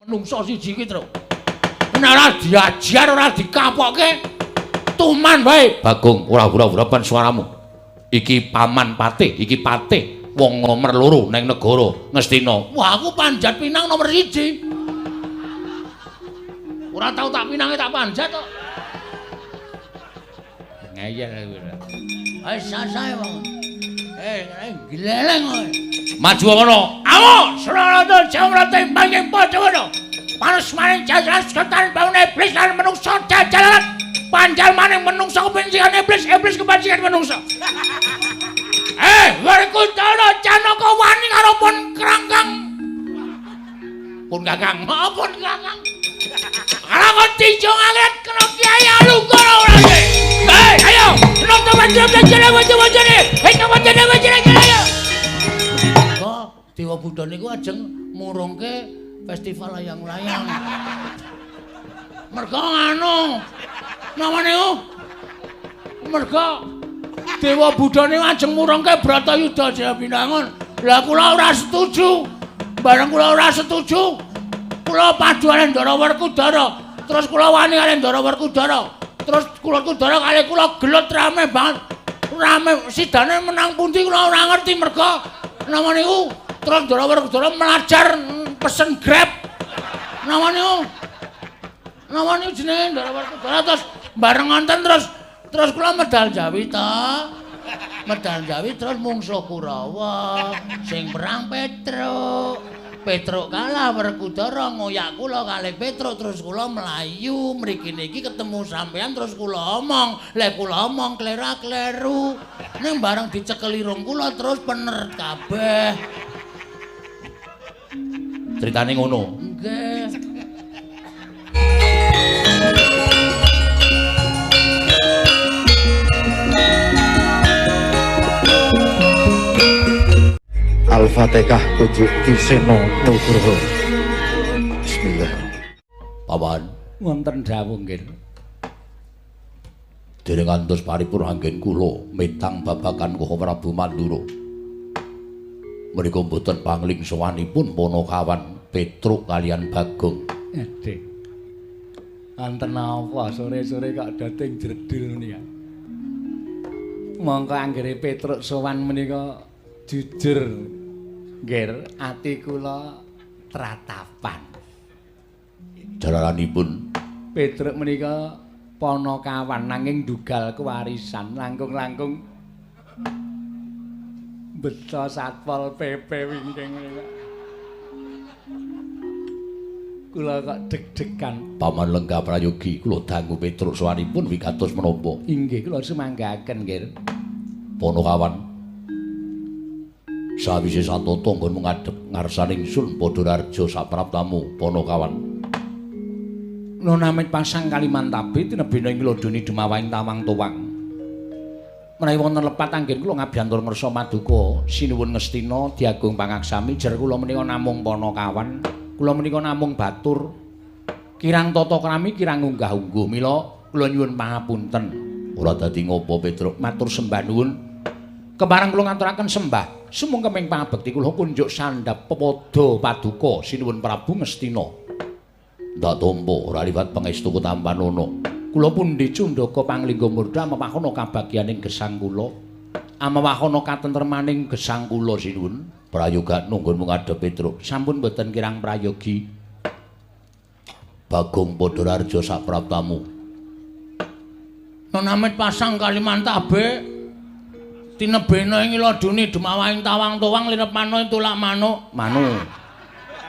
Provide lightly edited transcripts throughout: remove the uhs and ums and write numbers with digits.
Menungso siji iki, Truk. Nek ora diajar, ora dikapokke, tuman wae. Bagong, ora ura-urapan suaramu. Iki paman patih, iki patih wong nomor 2 ning negara Ngastina. Wah, aku panjat pinang nomor 1. Ora tau tak pinange tak panjat kok. Ngeyel kuwi. Wis sasae wong. Gleleng kowe. Maju ngono. Awo, Surarata Jawrata banging padha. Panus maning jajaran seketan bangun iblis lan menungsa jajaran. Panjal maning menungsa kebencian iblis, iblis kebencian menungsa. Werkudara Janaka wani karo pun krangkang. Pun kakang, pun kakang. Karo tinjung angin kena kiai alungkara ora iki. Ayo, nonton wajah-wajah. Wajah. Oh, Dewa Buddha niku ajeng murungke festival layang-layang. Mergo anu napa niku? Mergo Dewa Buddha niku ajeng murungke Bratayuda Jayabinangun. Lah kula ora setuju. Bareng kula ora setuju, kula padu kaliyan Ndara Werkudara. Terus kula wani kaliyan Ndara Werkudara. Terus kula Kudara kali kula gelut rame banget. Rame sidane menang pundi kula ora ngerti mergo napa niku terus Ndara Werkudara melajar pesen Grab. Napa niku? Napa niku jenenge Ndara Werkudara terus bareng ngonten terus kula medal Jawi ta. Medal Jawi terus mungsuh Kurawa sing perang Petruk. Petruk kalah Werkudara ngoyak kula kalih Petruk terus kula mlayu mriki niki ketemu sampean terus kula omong. Lek kula omong klera-kleru. Ning bareng dicekel irung kula terus pener kabeh. Critane ngono. Nggih. Al-Fatihah tujuk Ki Seno Nugroho. Bismillah. Paman, wonten dawuh nggih. Dereng ngantos paripurna anggen kula mitang babagan Koko Prabu Mandura. Menika mboten panglingsawanipun Panakawan Petruk kalian Bagong. Aduh. Wonten napa sore-sore kok dating jredul menika. Mongko anggere Petruk sowan menika jujur nggih ati kula tratapan. Jalaranipun Petruk menika panakawan nanging ndugal kewarisan langkung-langkung beto Satpol PP wingking menika. Kula kok deg-degan. Paman Lenggah Prayogi kula dangu Petruk sowanipun wigatos menapa? Inggih kula sumanggaken nggih. Panakawan sawise satata nggon ngadhep ngarsaning sun Padhararja sapraptamu Panakawan. Nonamit pasang Kalimantabe tinebina ing lodoni Demawang Tawang Tuwang. Menawi wonten lepat anggen kula ngabyantur ngersa maduka sinuwun Ngastina diagung pangaksami jer kula menika namung Panakawan, kula menika namung batur. Kirang tata krami kirang unggah-ungguh mila kula nyuwun pangapunten. Ora dadi ngopo Petruk, matur sembah nuwun. Kepareng kula ngaturaken sembah sumungkeming pangabekti kula kunjuk sandhap pepada paduka sinuwun Prabu Ngastina. Ndak tampa ora liwat pangestu kutampanana. Kula pundi cundaka panglingga murda amewahana kabagyaning gesang kula. Amewahana katentremaning gesang kula sinuwun. Prayoga nunggun ngadhep Petruk. Sampun boten kirang prayogi. Bagong Padhararja sapraptamu. Nonamit pasang Kalimantabe tinebena ing ladune Demawang Tawang Tuwang linep manuk tulak manuk. Manu.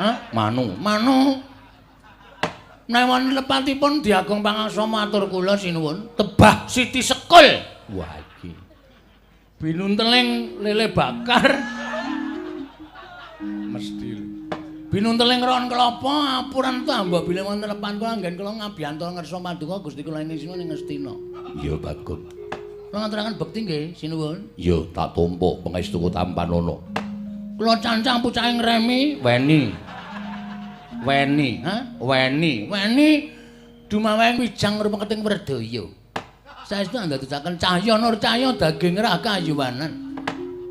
Hah? Manu. Manu. Menawi lepatipun diagung pangaksama atur kula sinuwun tebah Siti Sekul. Wah iki. Binunteling lele bakar. Mesti. Binunteling ron kelapa apuran tambah bilih wonten lepan kula anggen kula ngabyanto ngersa paduka Gusti kula ing sinuwun ing Ngastina. Iya Bagong. Kula ngaturaken bekti nggih sinuwun. Iya tak tampa pangestu tampanana. Kula cancang pucake ngremi weni. Weni, ha? Weni. Weni dumaweng wijang rumeketing werdaya. Saestu andadosaken cahya nur cahya daging rakayuwanan.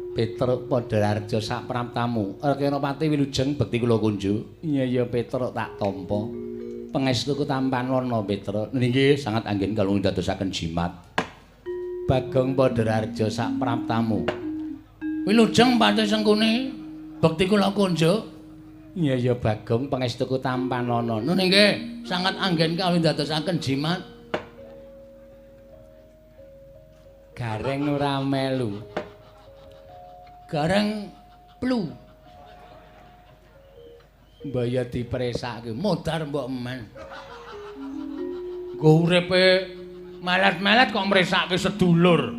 Petruk Padhararja sak praptamu. Rekenapati wilujeng bekti kula kunjuk. Iya iya Petruk tak tampa. Pangestuku tampanana Petruk. Nggih sangat anggen kalung dadosaken jimat. Bagong Padhararja sak praptamu. Wilujeng Patih Sengkuni bekti kula kunjuk. Iya iya Bagong pangestuku tampanana. Nun nggih sangat anggen kawula dadosaken jimat. Gareng ora melu. Gareng plu. Mbaya dipresake modar mbok men. Nggo uripe melet-melet kok mresake sedulur.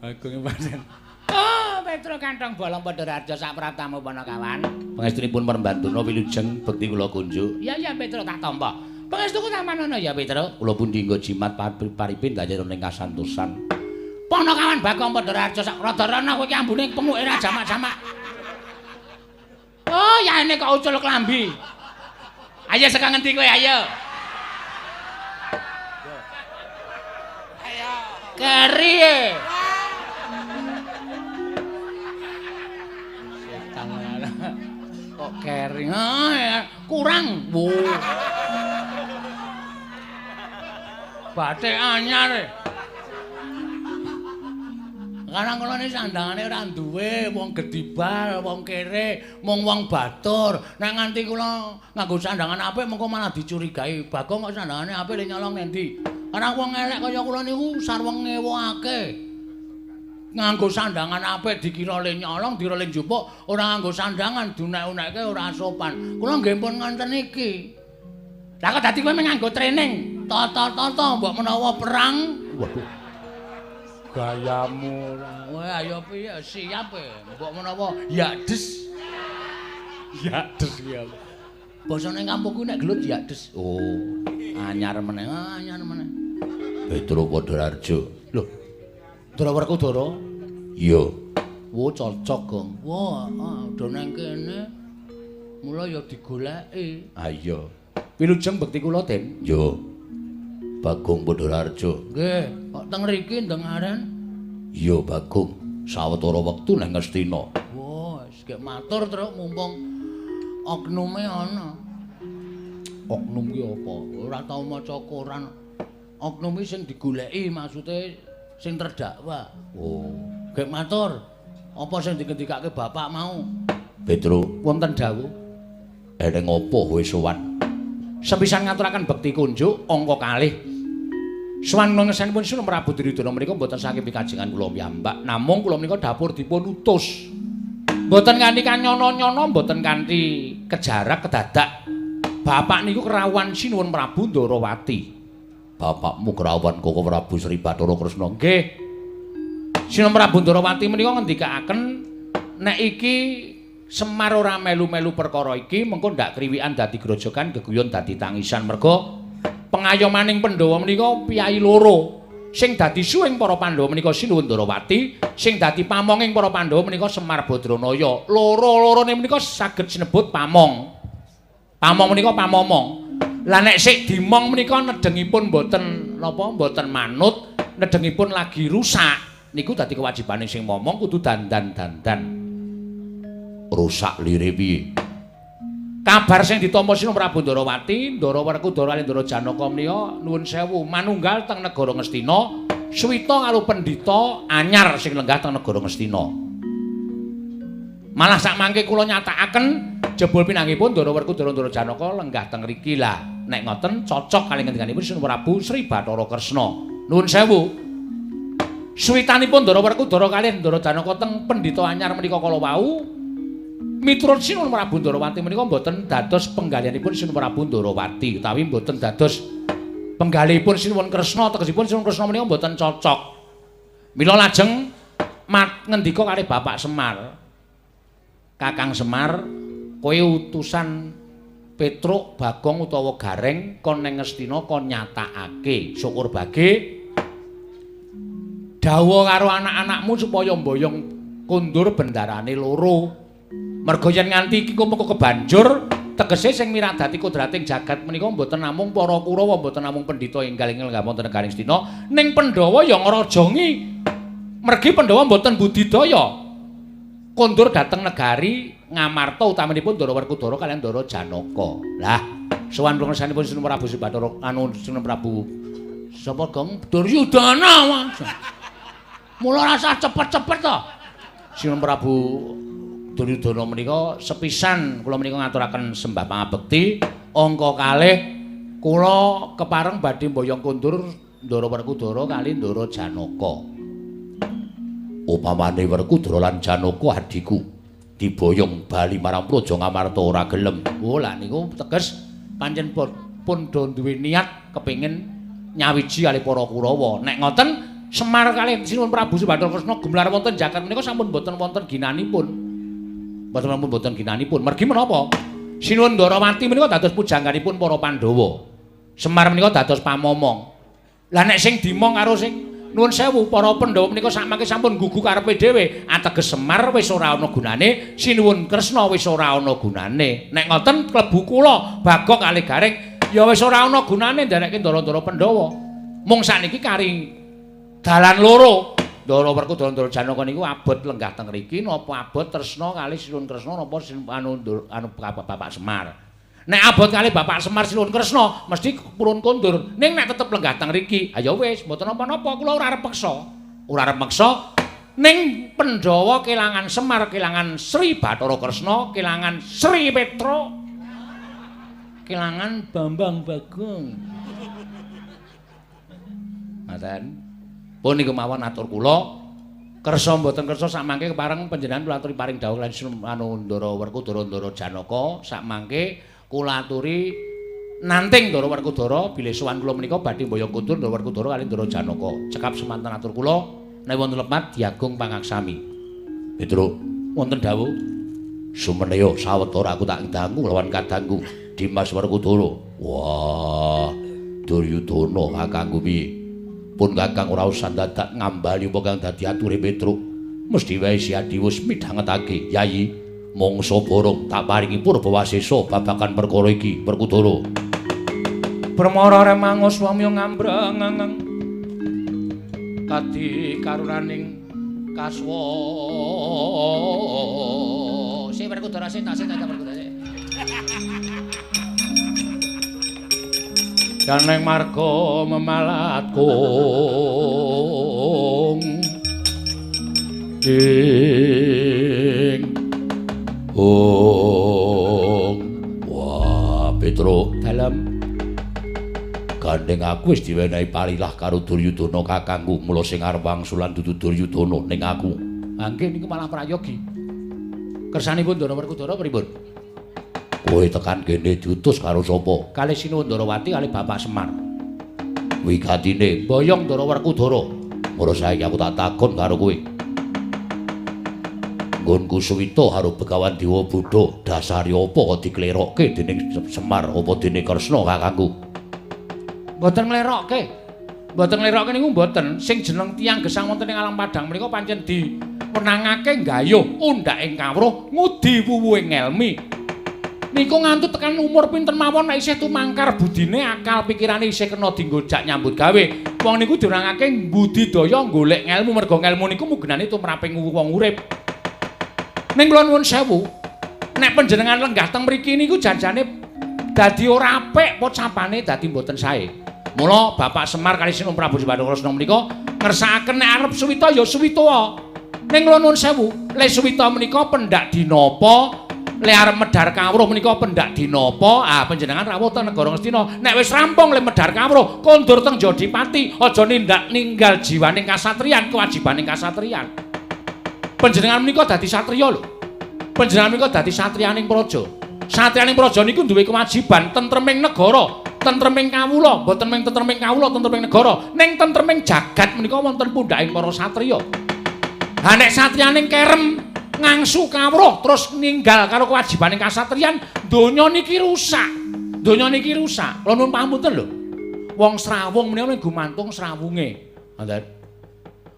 Agung pancen. Oh, Petruk kantong bolong Padhararja sak praptamu Panakawan. Pangestunipun Permbantuna wilujeng bekti kula kunjuk. Iya iya Petruk tak tampa. Pangestuku tampanana ya Petruk. Kula pundi nggo jimat paripin dayana ing kasantosan. Panakawan Bagong Padhararja sak rada rono kowe iki ambune penguke ra jamak-jamak. Oh, yaene kok ucul klambi. Ayo saka ngendi kowe ayo. Ayo. Keri e. Setan kok keri. Ah, kurang. Wo. Batik anyar e. Karang kula niki sandangane ora duwe, wong gedibal, wong kere, mung wong batur. Nek nganti kula nganggo sandangan apik mengko malah dicurigai. Bagong kok sandangane apik le nyolong nendi. Karang wong elek kaya kula niku sarwa ngewokake. Nganggo sandangan apik dikira le nyolong, dikira le njupuk, ora nganggo sandangan dunek-unekke ora sopan. Kula nggih pun ngonten iki. Lah kok dadi kowe nganggo training, tata-tata mbok menawa perang. Waduh. Gayamu ora. Kowe ayo piye siap e. Mbok menawa ya des. Ya des ki apa? Basane kampungku nek gelut ya des. Oh, anyar meneh, anyar meneh. Petruk Padhararja. Lho. Ndara Werkudara? Iya. Wo cocok, Gong. Wah, do nang kene. Mula ya digoleki. Ha iya. Wilujeng bekti kula, Den. Iya. Bagong Padhararja. Nggih, kok teng mriki ndengaren? Iya, Bagong. Sawetara wektu nang Ngastina. Wah, wis gek matur truk mumpung oknume ana. Oknum ki apa? Ora tau maca koran. Oknum ki sing digoleki maksude sing terdakwa. Oh, gek matur. Apa sing digendikake bapak mau? Petruk, wonten dawuh. Eneng apa kowe sowan? Sepisan ngaturaken bekti kunjuk angka kalih. Sowan ngesanipun Sunan Prabu Duryudana menika mboten saking pikajengan kula piyambak, namung kula menika dapur dipun utus. Mboten kanthi kanyono-nyono, mboten kanthi kejarak kedadak. Bapak niku kerawuhan Sinuwun Prabu Ndarawati. Bapakmu kerawuhan Koko Prabu Sri Bathara Kresna. Nggih. Sinuwun Prabu Ndarawati menika ngendikaaken nek iki Semar ora melu-melu perkara iki mengko ndak kriwikan dadi grojogan geguyon dadi tangisan merga pengayomaning Pandhawa menika piyayi loro sing dadi suwing para Pandhawa menika Sinuwun Ndarawati sing dadi pamonging para Pandhawa menika Semar Badranaya. Loro-lorone menika saged sinebut pamong. Pamong menika pamomong. Lah nek sik dimong menika nedengipun mboten napa mboten manut, nedengipun lagi rusak niku dadi kewajibane sing momong kudu dandan-dandan. Rusak lire piye? Kabar sing ditampa Sinuwun Prabu Ndarawati, Ndara Werkudara lan Ndara Janaka menika nuwun sewu manunggal teng negara Ngastina, suwita karo pendhita anyar sing lenggah teng negara Ngastina. Malah sakmangke kula nyatakaken jebul pinanggihipun Ndara Werkudara Ndara Janaka lenggah teng mriki lah. Nek ngoten cocok kali ngendikanipun Sinuwun Prabu Sri Bathara Kresna. Nuwun sewu. Suwitanipun Ndara Werkudara kalih Ndara Janaka teng pendhita anyar menika kala wau miturut Sinuwun Prabu Ndarawati menika mboten dados penggalihanipun Sinuwun Prabu Ndarawati utawi mboten dados penggalihipun Sinuwun Kresna, tegesipun Sinuwun Kresna menika mboten cocok. Mila lajeng ngendika kalih Bapak Semar. Kakang Semar, kowe utusan Petruk, Bagong utawa Gareng kon nang Ngastina kon nyatakake syukur bage dawuh karo anak-anakmu supaya mboyong kondur bendarane loro. Merga yen nganti iki mengko kebanjur tegese sing miradati kodrating jagat menika mboten namung para Kurawa, mboten namung pendhita enggal enggal wonten negari Ngastina, ning Pandhawa ya ngrajangi Mergi Pandhawa mboten budidaya. Kondur dhateng negari Ngamarta utamanipun Ndara Werkudara kaliyan Ndara Janaka. Lah, sowan kula ngersanipun Sinuwun Prabu Bathara anu Sinuwun Prabu sapa Gong Duryudana. Mula rasa cepet-cepet to. Sinuwun Prabu Duryudana menika sepisan kula menika ngaturaken sembah pangabekti angka kalih kula kepareng badhe mboyong kondur Ndara Werkudara kali Ndara Janaka. Upamane Werkudara lan Janaka adhiku diboyong bali marang Praja Ngamarta ora gelem. Oh lah niku teges pancen pun do duwe niat kepengin nyawiji kalih para Kurawa. Nek ngoten Semar kalih Sinuwun Prabu Bathara Kresna gemelar wonten jagat menika sampun boten wonten ginanipun. Boten sampun boten ginanipun. Mergi menapa? Sinuwun Ndarawati menika dados pujangganipun para Pandhawa. Semar menika dados pamomong. Lah nek sing dimong karo sing nuwun sewu para Pandhawa menika sakmangke sampun gugu karepe dhewe, ateges Semar wis ora ana gunane, Sinuwun Kresna wis ora ana gunane. Nek ngoten klebu kula Bagong kalih Gareng ya wis ora ana gunane nderekke ndara-ndara Pandhawa. Mung sakniki kari dalan loro, Ndara Werkudara Ndara Janaka niku abot lenggah teng mriki napa abot tresna kalih Sinuwun Kresna napa anu anu Bapak Semar. Nek abot kalih Bapak Semar Sinuwun Kresna mesti purun kondur. Ning nek tetep lenggah teng mriki, ha ya wis mboten napa-napa kula ora arep peksa. Ora arep meksa ning Pandhawa kelangan Semar, kelangan Sri Bathara Kresna, kelangan Sri Petra, kelangan Bambang Bagong. Ngaten. Pun niku mawon atur kula. Kersa mboten kersa sakmangke kepareng panjenengan kula aturi paring dawuh lan anu Ndara Werkudara Ndara Janaka sakmangke kula aturi nanting Ndara Werkudara bilih sowan kula menika badhe mboyong kondur Ndara Werkudara kalih Ndara Janaka. Cekap semanten atur kula nek wonten lepat diagung pangaksami. Petruk wonten dawuh sumeneya sawetara aku tak dangu lawan kadangku Dimas Werkudara. Wah, Duryudana kakangku piye? Pun kakang ora usah dadak ngambali apa kang dadi ature Petruk. Mesti wae si Adiwus midhangetake, Yayi, mangsa borong tak paringi purbawasesa babagan perkara iki, Werkudara. Permara remangus wamya ngambrang kadi karunaning kaswa. Sik Werkudara sik tak sik tak Werkudara sik. Daneng marga memalat kung ing ong. Wah, Petruk dalem gandeng aku wis diwenehi parilah karo Duryudana kakangku, mula sing arep wangsulan dudu Duryudana ning aku. Mangke niku malah prayogi. Kersanipun Ndara Werkudara pripun? Kowe tekan kene diutus karo sapa? Kalih Sinuwun Ndarawati kalih Bapak Semar. Wigatine mboyong Ndara Werkudara. Mula saiki aku tak takon karo kowe. Nggonku suwita karo Begawan Dewa Buddha, dasare apa kok diklerokke dening Semar apa dening Kresna kakangku? Mboten nglerokke. Mboten nglerokke niku mboten. Sing jeneng tiyang gesang wonten ing alam padhang menika pancen diwenangake nggayuh undhaking kawruh ngudi wuwuhing ngelmi. Niku nganti tekan umur pinten mawon nek isih tumangkar budine akal pikirane isih kena dienggo jak nyambut gawe. Wong niku diwenangake budidaya golek ngelmu merga ngelmu niku mugenane tumraping wong urip. Ning kula nuwun sewu, nek panjenengan lenggah teng mriki niku janjane dadi ora apik pocapane dadi mboten sae. Mula Bapak Semar kalih Sinuwun Prabu Bathara Kresna menika ngersakaken nek arep suwita ya suwita. Ning kula nuwun sewu, le suwita menika pendak dinapa? Le arep medhar kawruh menika pendak dinapa? Ah panjenengan rawuh teng negara Ngastina. Nek wis rampung le medhar kawruh, kondur teng Jodipati, aja nindak ninggal jiwaning kasatriyan, kewajibaning kasatriyan. Panjenengan menika dadi satriya lho. Panjenengan menika dadi satriyaning praja. Satriyaning praja niku duwe kewajiban tentreming negara, tentreming kawula, mboten mung tentreming kawula, tentreming negara, ning tentreming jagat menika wonten pundhaking para satriya. Ha nek satriyaning kerem ngangsu kawruh terus ninggal karo kewajibaning kasatriyan, donya niki rusak. Donya niki rusak. Kula nuwun pamunten lho. Wong srawung menika gumantung srawunge. Ngoten.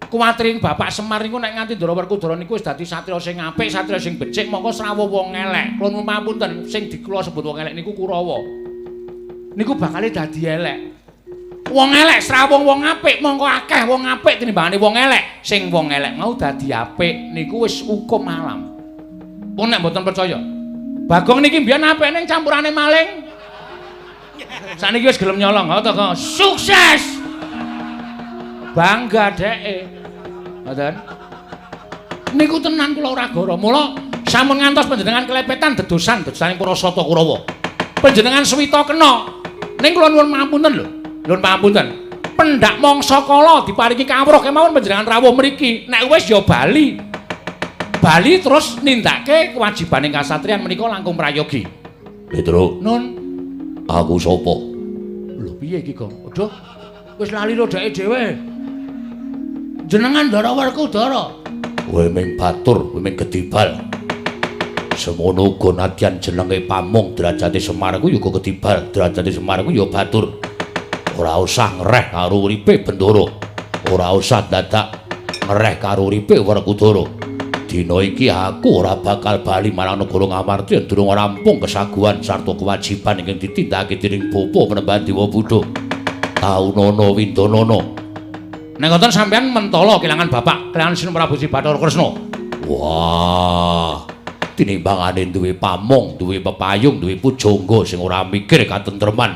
Kuwatire Bapak Semar niku nek nganti Ndara Werkudara niku wis dadi satriya sing apik, satriya sing becik, mongko srawuh wong elek. Kula nuwun pamunten, sing dikula sebut wong elek niku Kurawa. Niku bakale dadi elek. Wong elek srawung wong apik, mongko akeh wong apik tinimbangane wong elek. Sing wong elek mau dadi apik niku wis hukum alam. Pun nek mboten percaya. Bagong niki mbiyen apik ning campurane maling. Sakniki wis gelem nyolong, ha to kok. Sukses. Bangga dheke. Ngoten. Niku tenan kula ora goro. Mula sampun ngantos panjenengan kelepetan dedosan dedosaning para Sata Kurawa. Panjenengan suwita kena. Ning kula nuwun pangapunten lho. Nuwun pangapunten. Pendak mangsa kala diparingi kawruh kemawon panjenengan rawuh mriki. Nek wis ya bali. Bali terus nindakake kewajibaning kasatriyan menika langkung prayogi. Petro, Nun, aku sapa? Lho piye iki, Gong? Aduh. Wis lali rodake dhewe. Jenengan Ndara Werkudara. Kowe ming batur, kowe ming gedibal. Semono uga nadyan jenenge pamong derajate Semar ku ya uga gedibal, derajate Semar ku ya batur. Ora usah ngereh karo uripe Bendara. Ora usah dadak ngereh karo uripe Werkudara. Dina iki aku ora bakal bali marang negara Ngamarta yen durung rampung kesaguhan sarta kewajiban ingkang ditindakake dening Bapa Panembahan Dewa Buddha. Taunana windanana. Nek ngoten sampeyan mentala kelangan bapak, kelangan Sinun Prabu Sri Bathara Kresna. Wah, tinimbangane duwe pamong, duwe pepayung, duwe pujangga sing ora mikir katentreman.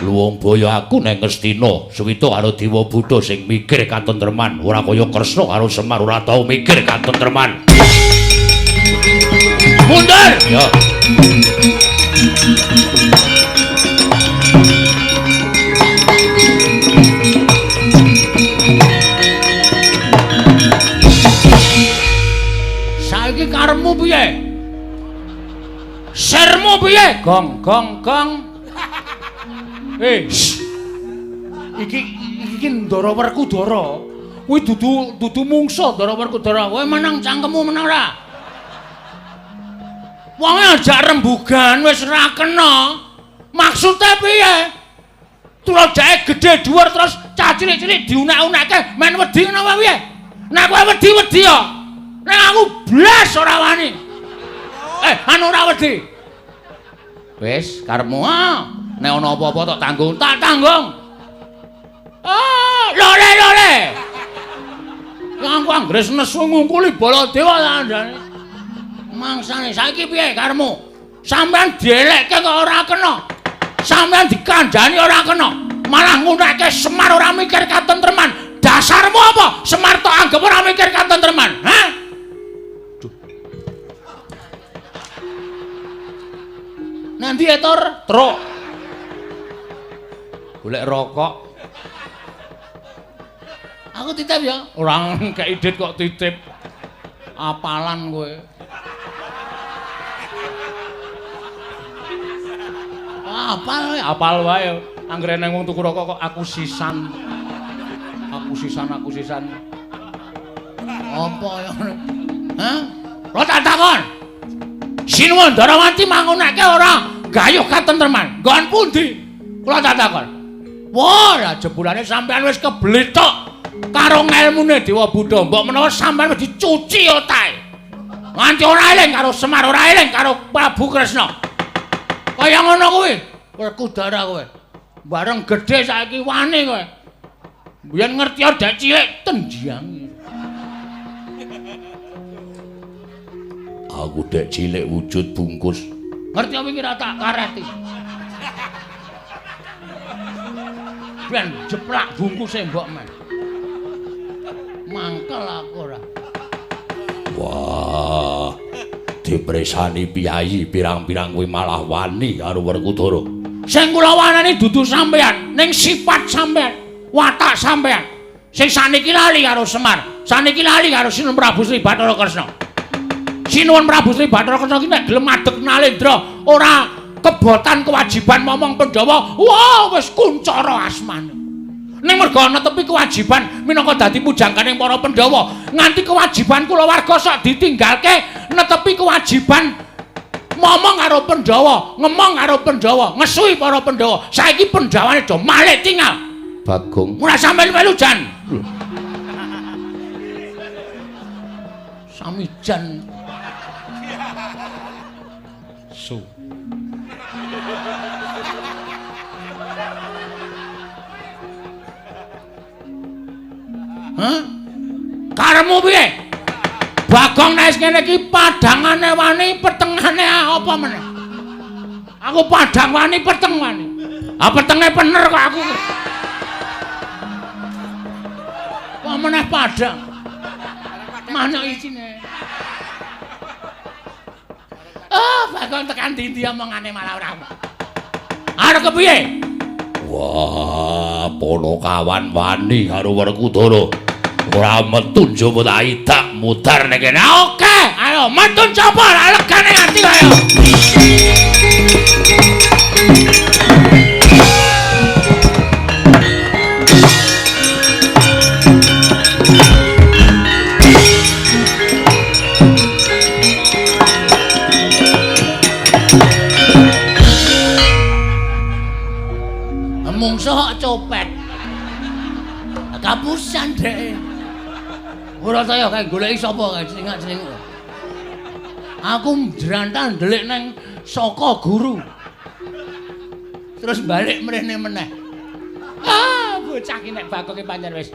Luwung boyo aku neng Ngastina, suwita karo Dewa Buddha sing mikir katentreman, ora kaya Kresna karo Semar ora tau mikir katentreman. Mundur! Ya. Saiki karepmu piye? Sermu piye? Gong gong gong. Iki iki Ndara Werkudara. Kuwi dudu mungsa Ndara Werkudara. Kowe menang cangkemmu menang ora? Wonge ajak rembugan wis ora kena. Maksude piye? Tulodake gedhe dhuwur terus cah cilik-cilik diunek-unekke men wedi ngono apa piye? Nek kowe wedi-wedi ya. Nek aku blas ora wani. Anu ora wedi. Wis karepmu ah. Nek ana apa-apa tak tanggung, tak tanggung. Ah, lore lore. Aku anggere nesu ngungkuli Baladewa kandhane. Mangsane saiki piye karepmu? Sampeyan dielekke kok ora kena. Sampeyan dikandhani ora kena. Malah ngunekke Semar ora mikir katentreman. Dasarmu apa? Semar tok anggep ora mikir katentreman. Hah? Duh. Nanti etor truk. Golek rokok. Aku titip ya. Ora kei dit kok titip. Apalan kowe. Apal, apal wae. Anggere nang wong tuku rokok kok aku sisan. Aku sisan, aku sisan. Apa ya? Hah? Lo tak takon. Sinuwun Ndarawati mangunake ora gayuh katentreman. Nggon pundi? Kula tak takon. Wah, lah jebulane sampean wis keblethok karo ngelmune Dewa Buddha. Mbok menawa sampean wis dicuci otake. Nganti ora eling karo Semar, ora eling karo Prabu Kresna. Kaya ngono kuwi, Werkudara kowe. Bareng gedhe saiki wani kowe. Mbiyen ngerti dek cilik tendyangi. Aku dek cilik wujud bungkus. Ngerti apa iki ra tak kareti. Ben jeplak bungkuse mbok men. Mangkel aku ora. Wah, dipresani piyayi pirang-pirang kuwi malah wani karo Werkudara. Sing kula wanani dudu sampeyan, ning sifat sampeyan, watak sampeyan. Sing saniki lali karo Semar, saniki lali karo Sinuwun Prabu Sri Bathara Kresna. Sinuwun Prabu Sri Bathara Kresna ki nek gelem madeg nalendra, ora kebotan kewajiban momong Pandhawa, wah wis kuncara asmane. Ning merga netepi kewajiban minangka dadi pujangganing para Pandhawa, nganti kewajiban kulawarga sok ditinggalke netepi kewajiban momong karo Pandhawa, ngemong karo Pandhawa, ngesui para Pandhawa. Saiki Pandhawane do malik tinggal. Bagong, ora sampeyan melu jan. Sami jan. Su. Hah? Karepmu piye? Bagong nek ngene iki padhangane wani, petengane apa meneh? Aku padhang wani, peteng wani. Ah petenge bener kok aku. Kok meneh padhang? Mana isine? Ah, Bagong tekan ndi-ndi omongane malah ora. Arep kepiye? Wah, Ponokawan wani karo Werkudara. Ora metu njaba tak idak mudar nek kene. Oke, ayo metu njaba legane ati ayo. Mungsuh kok copet. Kapusan dhek. Ora saya kae goleki sapa kae celingak-celinguk. Aku jrantan ndelik nang saka guru. Terus balik mrene meneh. Ah, bocah ki nek bakoke pancen wis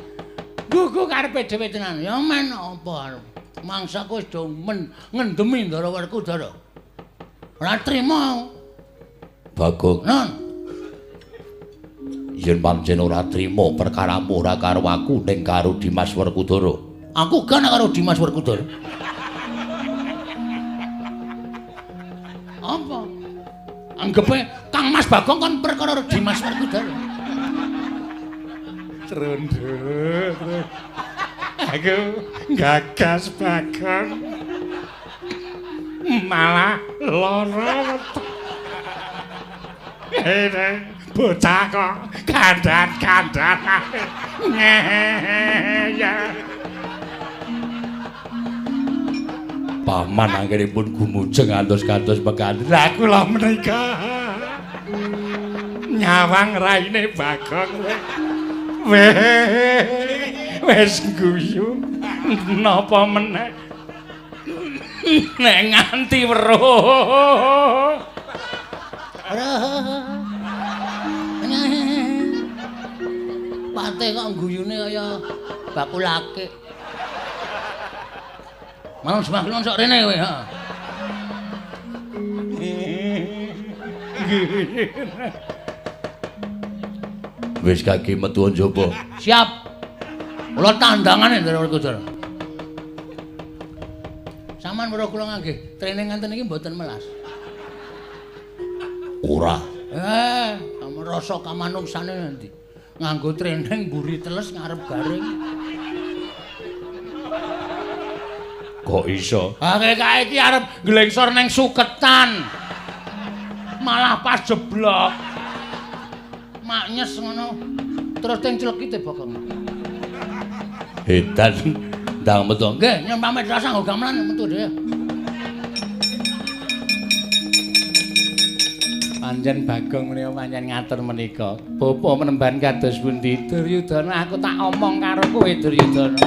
gugu karepe dhewe tenan. Ya men apa arep. Mangsaku wis do ngendemi Ndara Werkudara. Ora trima. Bagong. Non. Yen pancen ora trima perkaramu ora karo aku ning karo Dimas Werkudara. Aku gak karo Dimas Werkudara. Apa? Anggepe Kang Mas Bagong kon perkara karo Dimas Werkudara. Trunduk. Aku gagas Bagong. Malah lara weteng. Bocah kok kandhan-kandhan. Ya. Paman anggenipun gumujeng antos-kantos mekaten. Lah kula menika nyawang raine Bagong. Wis guyu napa meneh nek nganti weruh. Pate kok guyune kaya bakul akik. Malam semah kulon sok rene kowe, heeh. Wis kaki metu njaba. Siap. Kula tandangane Ndara Werkudara. Saman weruh kula nggih training nganten iki mboten melas. Ora. Sampeyan rasa kamanungsane nanti. Nganggo training mburi teles ngarep garing. Kok iso? Ha kae iki arep nglengsor ning suketan. Malah pas jeblok. Maknyes ngono. Terus teng clekite Bagong. Edan ndang metu. Nggih, nyun pamit rasa nggo gamelan metu dhewe. Pancen Bagong menika pancen ngatur menika. Bapa menemban kados pundi Duryudana, aku tak omong karo kowe Duryudana.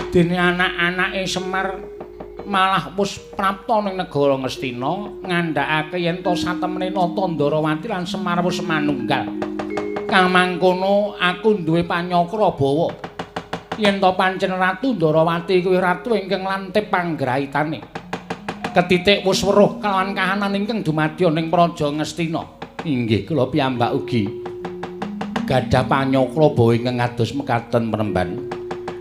Dene anak-anake Semar malah wis prapta ning negara Ngastina ngandhakake yen to satemene Nata Ndarawati lan Semar wis manunggal. Kang mangkono aku duwe panyakra bawa yen to pancen Ratu Ndarawati kuwi ratu ingkang lantip panggraitane. Ketitik wis weruh kelawan kahanan ingkang dumadya ning Praja Ngastina. Inggih kula piyambak ugi gadah panyakra bawa ingkang kados mekaten penemban.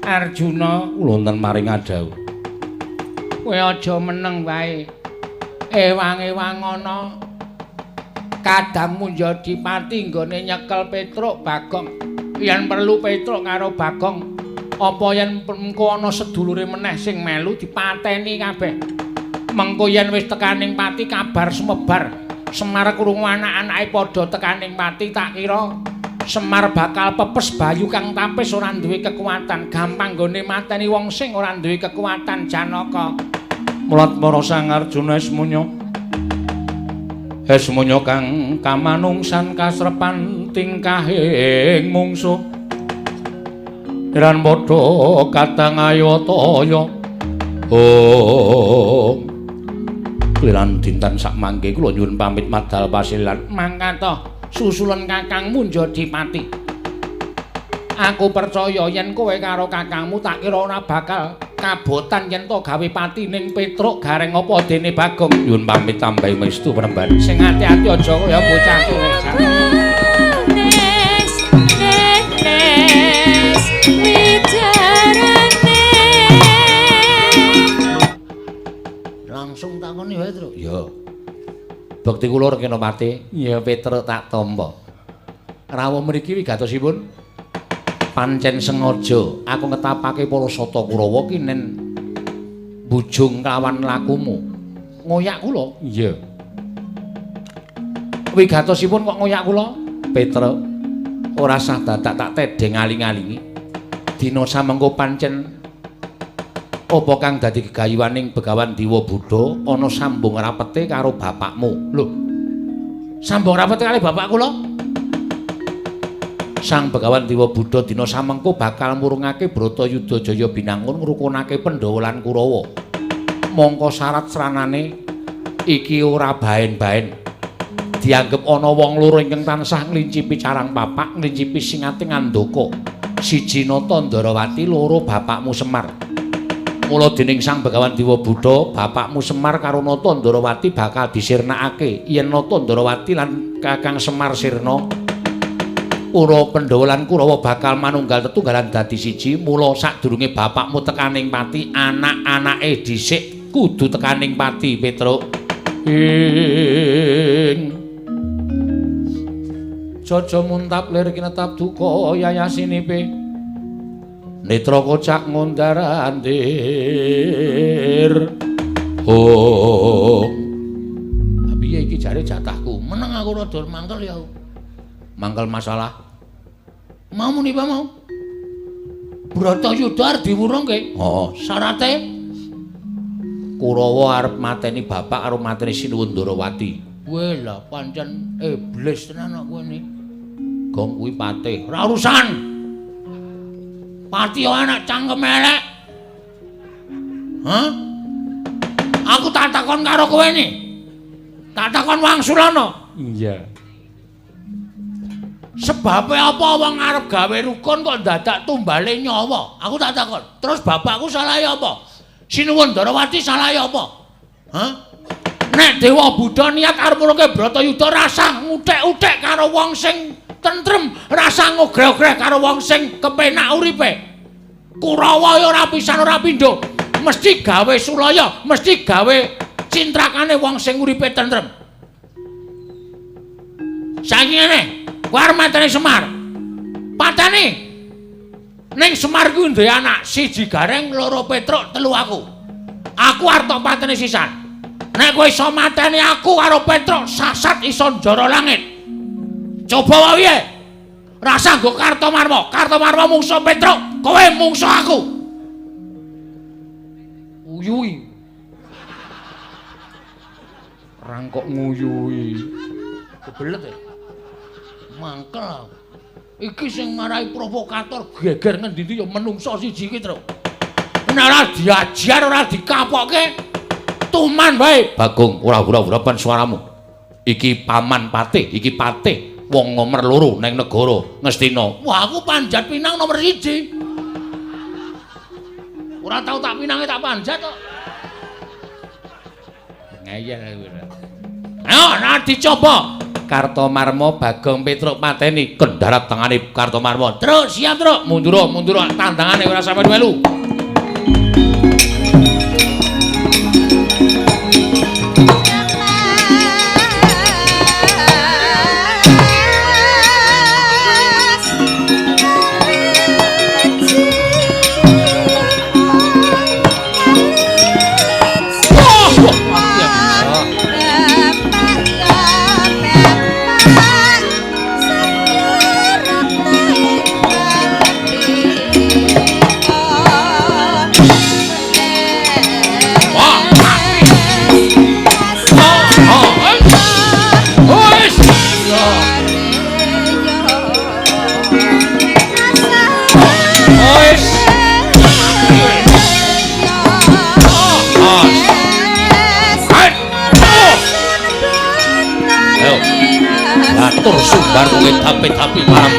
Arjuna kula wonten maring adhawuh. Kowe aja meneng wae. Ewang-ewang ana kadang Munjadipati nggone nyekel Petruk Bagong. Yen perlu Petruk karo Bagong, apa yen mengko ana sedulure meneh sing melu dipateni kabeh. Mengko yen wis tekaning pati kabar sumebar, Semar krungu anak-anake padha tekaning pati tak kira Semar bakal pepes bayu kang tapis ora duwe kekuatan, gampang nggone mateni wong sing ora duwe kekuatan Janaka. Mulat para Sang Arjuna Esmunya. Esmunya kang kamanungsan kasrepan tingkahing mungsuh. Iran padha kadang ayataya. Oh. Kliran dinten sakmangke kula nyuwun pamit madal pasilan. Mangkatoh susulen kakangmu Njodipati. Aku percaya yen kowe karo kakangmu tak kira ora bakal kabotan yen to gawe pati ning Petruk Gareng apa dene Bagong. Nyuwun pamit tambahi mestu penemban. Sing ati-ati aja kaya bocah cilik. Langsung takoni wae, Truk. Ya. Bekti kula Rekena Pati. Ya Petruk tak tampa. Rawuh mriki wigatosipun pancen sengaja aku ngetapake para Sata Kurawa ki nen bujung kawan lakumu. Ngoyak kula? Iya. Wigatosipun kok ngoyak kula? Petruk, ora sah dadak tak tedheng aling-alingi. Dina samengko pancen apa kang dadi gegayuhaning Begawan Dewa Buddha ana sambung rapete karo bapakmu. Lho. Sambung rapete karo bapak kula? Sang Begawan Dewa Buddha dina samengko bakal murungake Bratayuda Jaya Binangun ngrukunake Pandhawa lan Kurawa. Mongko syarat sranane iki ora baen-baen. Dianggep ana wong loro ingkang tansah nglincipi carang papak, nglincipi singating andaka. Siji Nata Ndarawati, loro bapakmu Semar. Mula dening Sang Begawan Dewa Buddha, bapakmu Semar karo Nata Ndarawati bakal disirnakake. Yen Nata Ndarawati lan Kakang Semar sirna, para Pandhawa lan Kurawa bakal manunggal tetunggalan dadi siji. Mula sadurunge bapakmu tekaning pati, anak-anake dhisik kudu tekaning pati, Petruk. Ing Jaja muntap lir kinetap duka yayasinipe netra kocak ngundar-andir. Oh. Piye iki jare jatahku? Meneng aku rada mangkel ya. Mangkel masalah. Mau muni apa mau? Bratayuda arep diwurungke. Heeh, syarate Kurawa arep mateni bapak karo mateni Sinuwun Ndarawati. Weh lah pancen iblis tenan kok kowe ni. Gong kuwi patih. Ora urusan. Pati yo anak cangkem elek. Hah? Aku tak takon karo kowe ni. Tak takon wangsulana. Iya. Sebabe apa wong arep gawe rukun kok dadak tumbale nyawa? Aku tak takon. Terus bapakku salahe apa? Sinuwun Ndarawati salahe apa? Hah? Nek Dewa Buddha niat arep murungke Bratayuda rasah nguthek-uthek karo wong sing tentrem, rasah ngogreh-ogreh karo wong sing kepenak uripe. Kurawa ya ora pisan ora pindho, mesti gawe sulaya, mesti gawe cintrakane wong sing uripe tentrem. Saiki ngene, kowe arep mateni Semar. Pateni. Ning Semar kuwi duwe anak, siji Gareng, loro Petruk, telu aku. Aku arep tok pateni sisan. Nek kowe iso mateni aku karo Petruk, sasat iso njara langit. Coba wae piye? Rasah nggo Kartomarma. Kartomarma mungsuh Petruk, kowe mungsuh aku. Uyui. Rangkok nguyui. Kebelet ya. Mangkel. Iki sing marai provokator geger ngendi-endi ya menungso siji iki, Truk. Nek ora diajar, ora dikapokke, tuman wae. Bagong, ora ura-urapan suaramu. Iki paman patih, iki patih wong nomor loro neng negara Ngastina. Wah, aku panjat pinang nomor 1. Ora tau tak pinange tak panjat kok. Ngeyel aku. Ayo, nah dicoba. Kartomarma Bagong Petruk mateni kendarat tengane Kartomarma. Truk, siap, Truk. Mundur, mundur tandangane ora sampe melu. Bapak Tapi malam.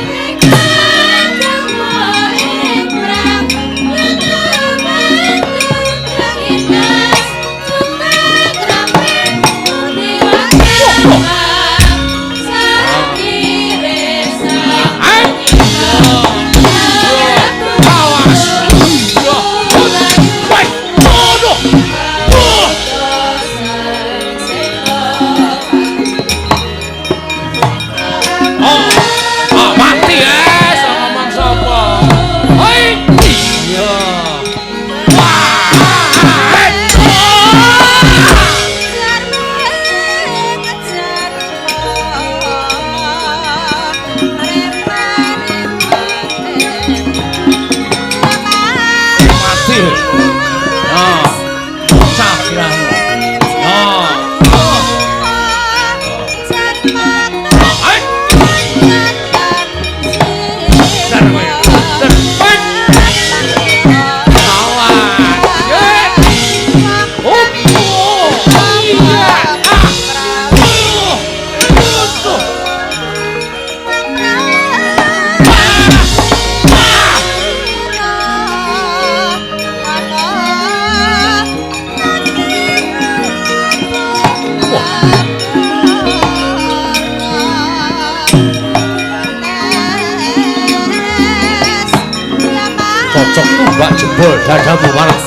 Cocok tumbak jebol dadamu malah.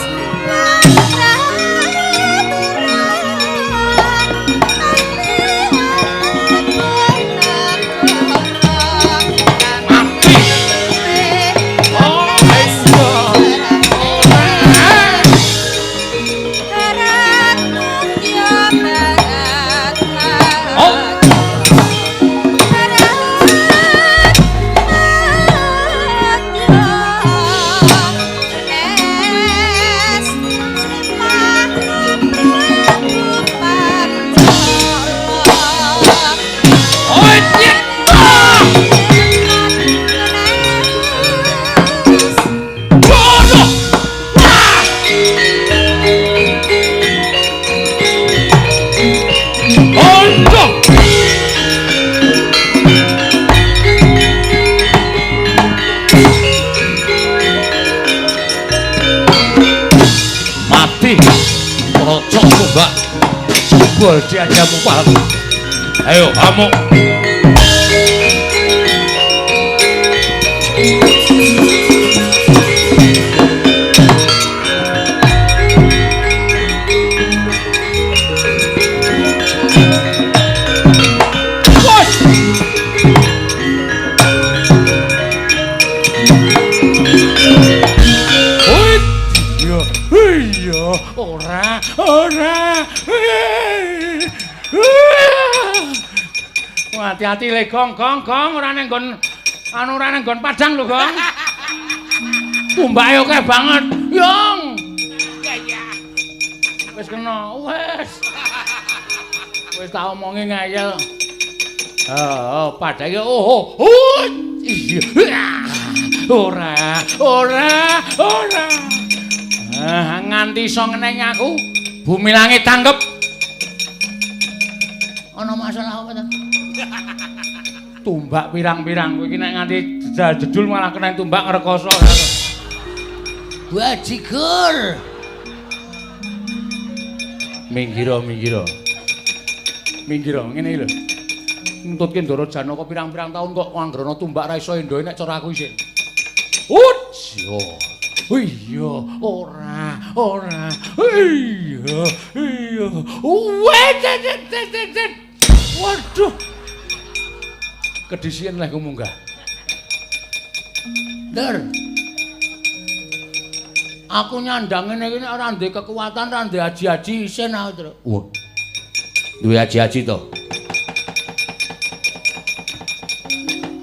Mati. Oh. Jebol diajamu malam. Ayo amuk. Iya, ora, ora. Hati-hati le gong gong gong ora nang nggon anu ora nang nggon padang lho gong. Tumbake akeh banget. Yong. Wis kena, wis. Wis tak omongi ngeyel. Heeh, padake oh oh. Iya. Ora, ora, ora. Ah, nganti iso ngenengi aku, bumi langit tanggep. Ana masalah apa ta? Tumbak pirang-pirang kowe iki nek nganti jedul malah kena tumbak ngrekoso. Bajigur. Minggiro, minggiro. Minggiro ngene iki lho. Ngentutke Ndara Janaka pirang-pirang taun kok anggrana tumbak ra iso endohe nek cara aku isin. Ut, yo. Iya, ora, ora. Iya, iya. Wet. Waduh. Kedisian leh ku munggah. Ndar. Aku nyandang ngene iki nek ora ndek kekuatan, ora ndek aji-aji isin aku, Tru. Wah. Duwe aji-aji to.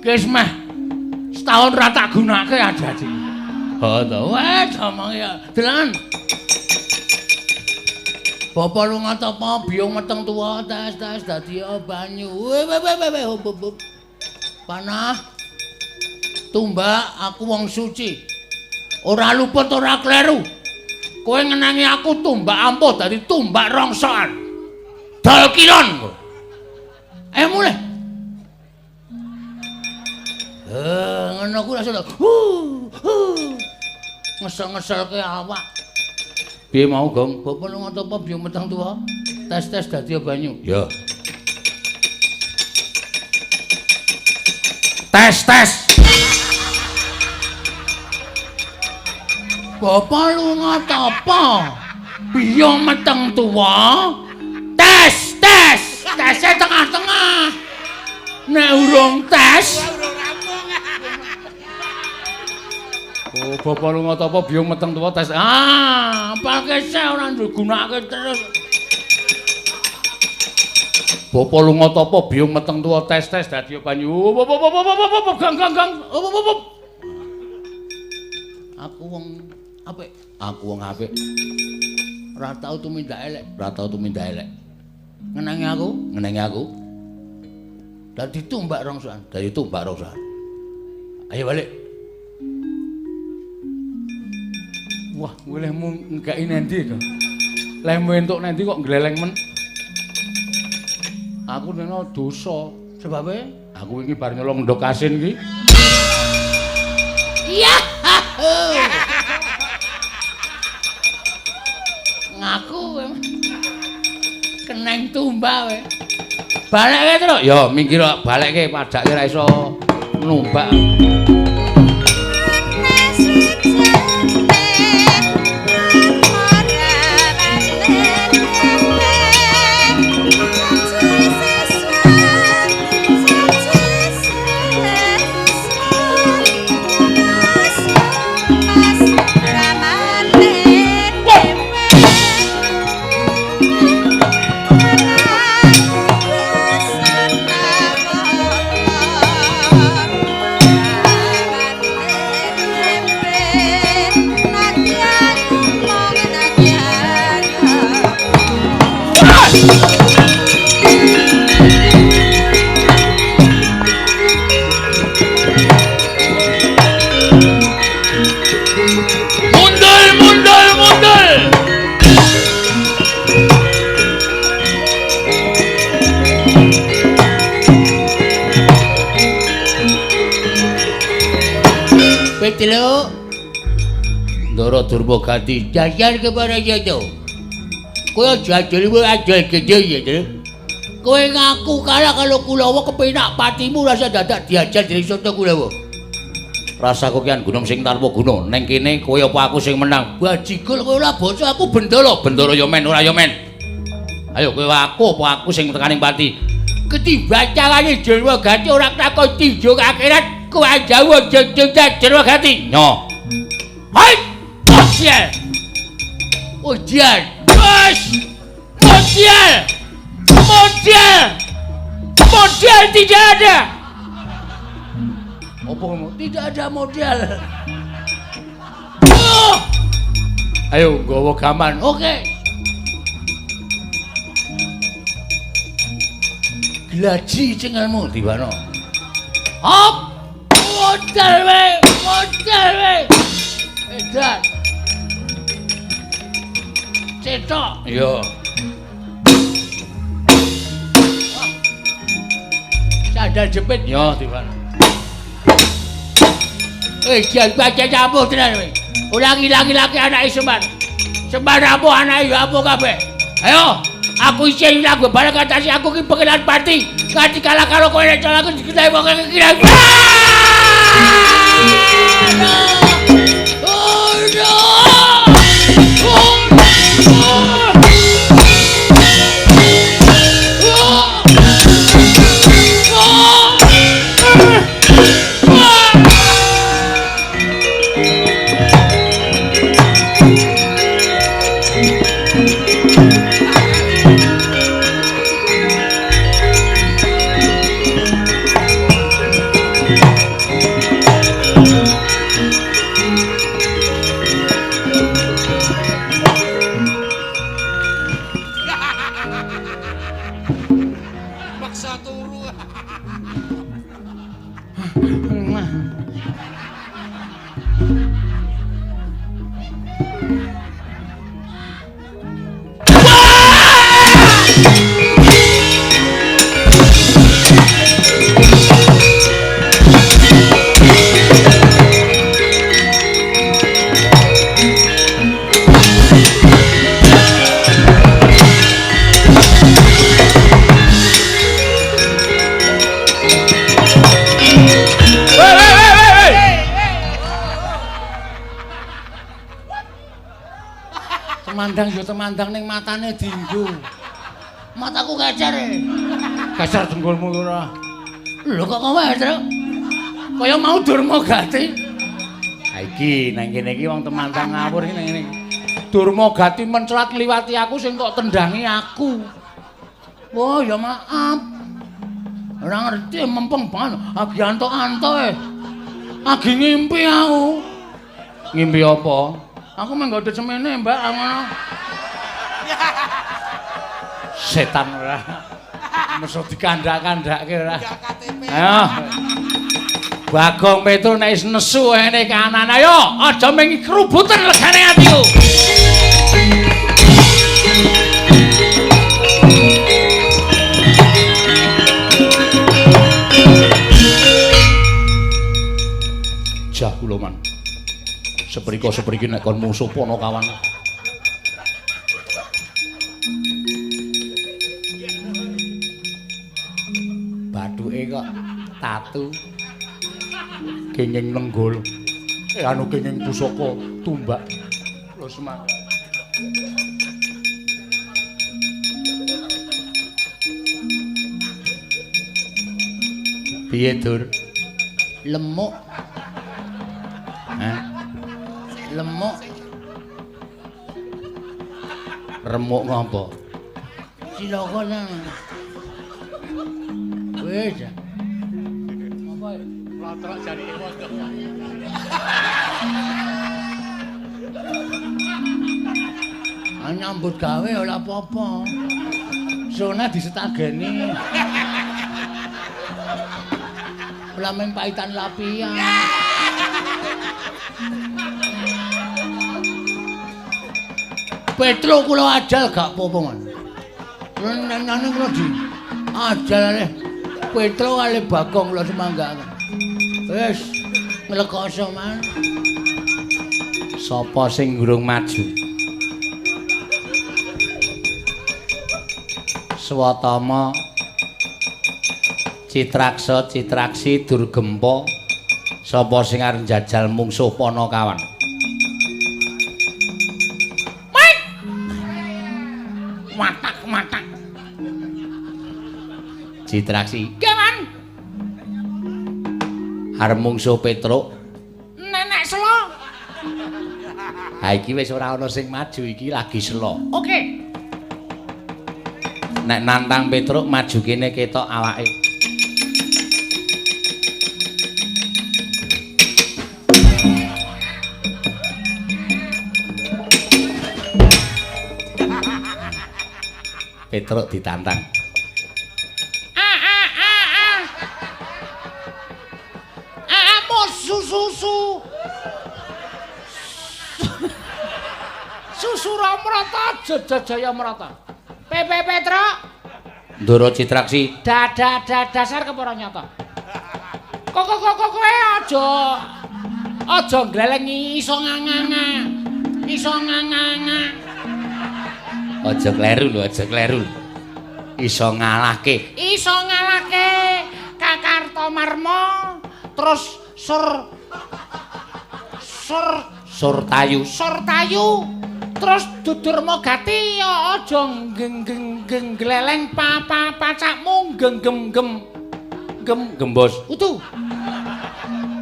Wis meh setahun ra tak gunake aji-aji. Ha to, wes omong ya. Delan. Bapak lunga tapa biyung meteng tuwa tes-tes dadi banyu. We we we we hub. Panah. Tumbak aku wong suci. Ora luput ora kleru. Kowe ngenangi aku tumbak ampuh dadi tumbak rongsokan. Dol kilon kowe. Ayo mulih. Ngono kuwi rasa ngesel-ngeselke awak. Piye mau, Gong? Bapak lunga tapa biyung meteng tuwa? Tes-tes dadi banyu. Ya. Tes tes. Bapak lunga tapa? Biyung meteng tuwa? Tes tes. Tese tengah-tengah. Nek urung tes. Oh, bapak lunga tapa biyung meteng tuwa tes. Ah, apalke ora digunakake terus. Bapak lunga tapa biyung meteng tuwa tes tes dadi banyu. Op gang gang gang. Op. Aku wong apik. Aku wong apik. Ora tau tumindak elek, ora tau tumindak elek. Ngenangi aku, ngenangi aku. Dadi tumbak rongsokan, dadi tumbak rongsokan. Ayo balik. Wah, lehmu nggaiki nendi to? Lehmu entuk nendi kok gleleng men? Aku nena dosa. Sebabe? Aku wingi bar nyolong ndhog asin ki. Iya. Ngaku kowe. Keneng tumbak kowe. Balekke, Truk. Ya, minggir kok balekke padake ra iso numbak. Telu Ndara Durmagati jajar kepada Jaja. Kowe jajal kowe ajal gede ya, Telu. Kowe ngaku kalah kalau Kulawa kepenak patimu rasa dadak diajar dening Sata Kulawa. Rasa kokian gunung sing tanpa guna. Neng kene kowe apa aku sing menang? Bajigul kowe ora bocah aku bendala. Bendara ya men ora ya men. Ayo kowe aku apa aku sing tekaning pati? Ketimbang carane Durmagati ora takon tinju akhirat. Kowe jauh jejeg Durmagati. Nyo. Hai! Bosial. Ujian. Bos. Bosial. Modal. Modal tidak ada. Apa kamu? Tidak ada modal. Oh. Ayo nggawa gaman. Oke. Glaji cengelmu diwano. Hop. Modal we, modal we. Edan. Cetok. Iya. Sandal jepit ya diwano. Jan baca ampuh tenan kowe. Ora ngilang-ilangke anake Semar. Semar ampuh anake ya ampuh kabeh. Ayo, aku isih lagu bareng atase aku ki pengenan pati. Nganti kalah karo kowe nek aku diketahui wong kira. Oh no! Oh no! Temandang ya temandang ning matane dinggo. Mataku kecer e. Kecer dengkulmu ora. Lho kok kowe, Truk? Kaya mau Durma Gati. Ha iki nang kene iki wong temandang ngawur iki nang kene. Durma Gati mencelat ngliwati aku sing kok tendangi aku. Wah, ya maaf. Ora ngerti mempeng banget. Agi antok-antok e. Agi ngimpi aku. Ngimpi apa? Aku menggo semene, Mbak, ngono. Setan ora. Meso dikandhak-kandhake ora. Ayo. Bagong Petro nek wis nesu ngene kanan. Ayo, aja mung krubuten legane atiku. Jah kula man. Seprika-sepriki nek kon mungsuh Panakawan. Bathuke kok tatu. Kenging nenggul. Anu kenging pusaka tumbak. Lho semangat. Piye, Dur? Lemuk. Hah? Lemuk. Remuk ngopo? Cilaka nang. Wis. Apa? Lotrok jarike wonten. Nyambut gawe ora apa-apa. Sona disetageni. Ora mung paitan lapian. Petro kula ajal gak apa-apa, Man. Kula nane kula di ajal ale Petro ale Bagong kula semanggaken. Wis nglekoso, Man. Sapa sing urung maju? Swatama Citraksa Citraksi Durgempa sapa sing arep njajal mungsuh Panakawan? Watak-watak. Citraksi. Nggih, Man. Arep mungsuh Petruk. Nenek selo. Ha iki wis ora ana sing maju, iki lagi selo. Oke. Nek nantang Petruk maju kene ketok awake. Petruk ditantang. A a a a. A a susu. Susu Ramrata Jajaya Mrata. P P Petruk. Ndara Citraksi. Da da da dasar kepara nyata. Kok kok kok kowe aja aja nglelengi iso nganganga. Iso nganganga. Aja kleru lho, aja kleru. Iso ngalahke. Iso ngalahke Kakartomarma terus sur sur Surtayu. Surtayu terus Dudurma Gati ya aja geng gleleng pa pa pacakmu geng gem gem gem gembos. Utuh.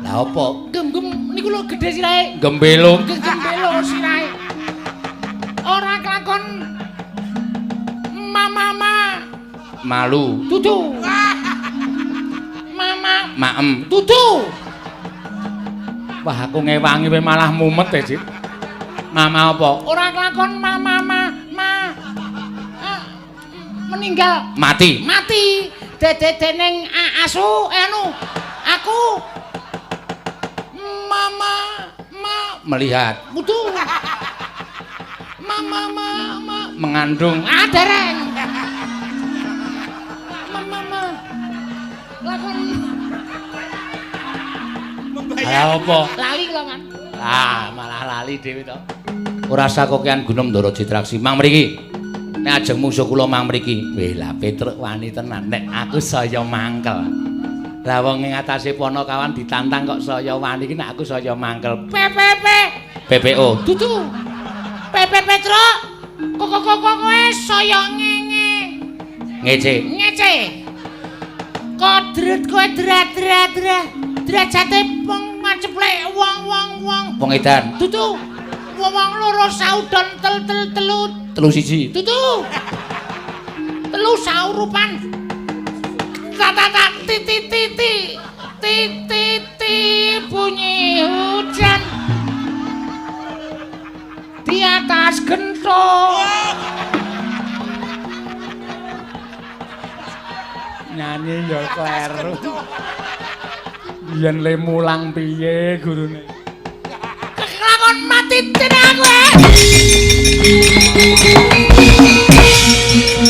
Lah apa? Gem gem niku lho gedhe sirahe. Gembelo. Gembelo sirahe. Ora kelakon mama malu. Dudu. Mama maem. Dudu. Wah aku ngewangi kowe malah mumet e, Cit. Mama apa? Ora kelakon mama ma ma meninggal. Mati. Mati. Dede ning asu anu aku mama ma melihat. Dudu. Mama ma ma mengandung. Ah dereng. Mama ma lakon Lah apa? Lali kula, Man. Ah, malah lali dhewe to. Ora usah kokean gunung Ndara Citraksi. Mang mriki. Nek ajeng mungsuh kula mang mriki. Weh lah Petruk wani tenan nek aku saya mangkel. Lah wong ing atase Panakawan ditantang kok saya wani iki nek aku saya mangkel. P P P PPO. Dudu. Pepe Petruk. Kok kok kowe saya ngenge. Ngece. Ngece. Kodret kowe dra-dra-dra. Derajate wong maceplek wong-wong wong. Wong edan. Dudu. Wong loro saudon tel tel telu. Telu siji. Dudu. Telu saurupan. Ta ta ta ti ti ti ti. Ti ti ti bunyi hujan. Di atas gentong. Nyanyi ya kleru. Biyen le mulang piye gurune? Kelakon mati tenang kowe.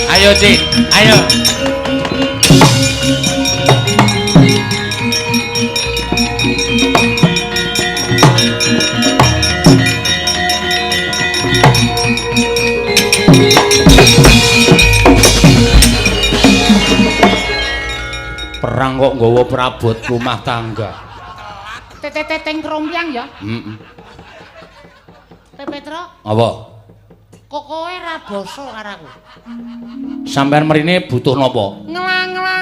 Ayo, Cik. Ayo. Perang kok nggawa perabot rumah tangga. Teteteng krombyang ya. Heeh. Petruk. Apa? Kok kowe ra basa karo aku? Sampeyan mrene butuh napa? Ngela-ngela.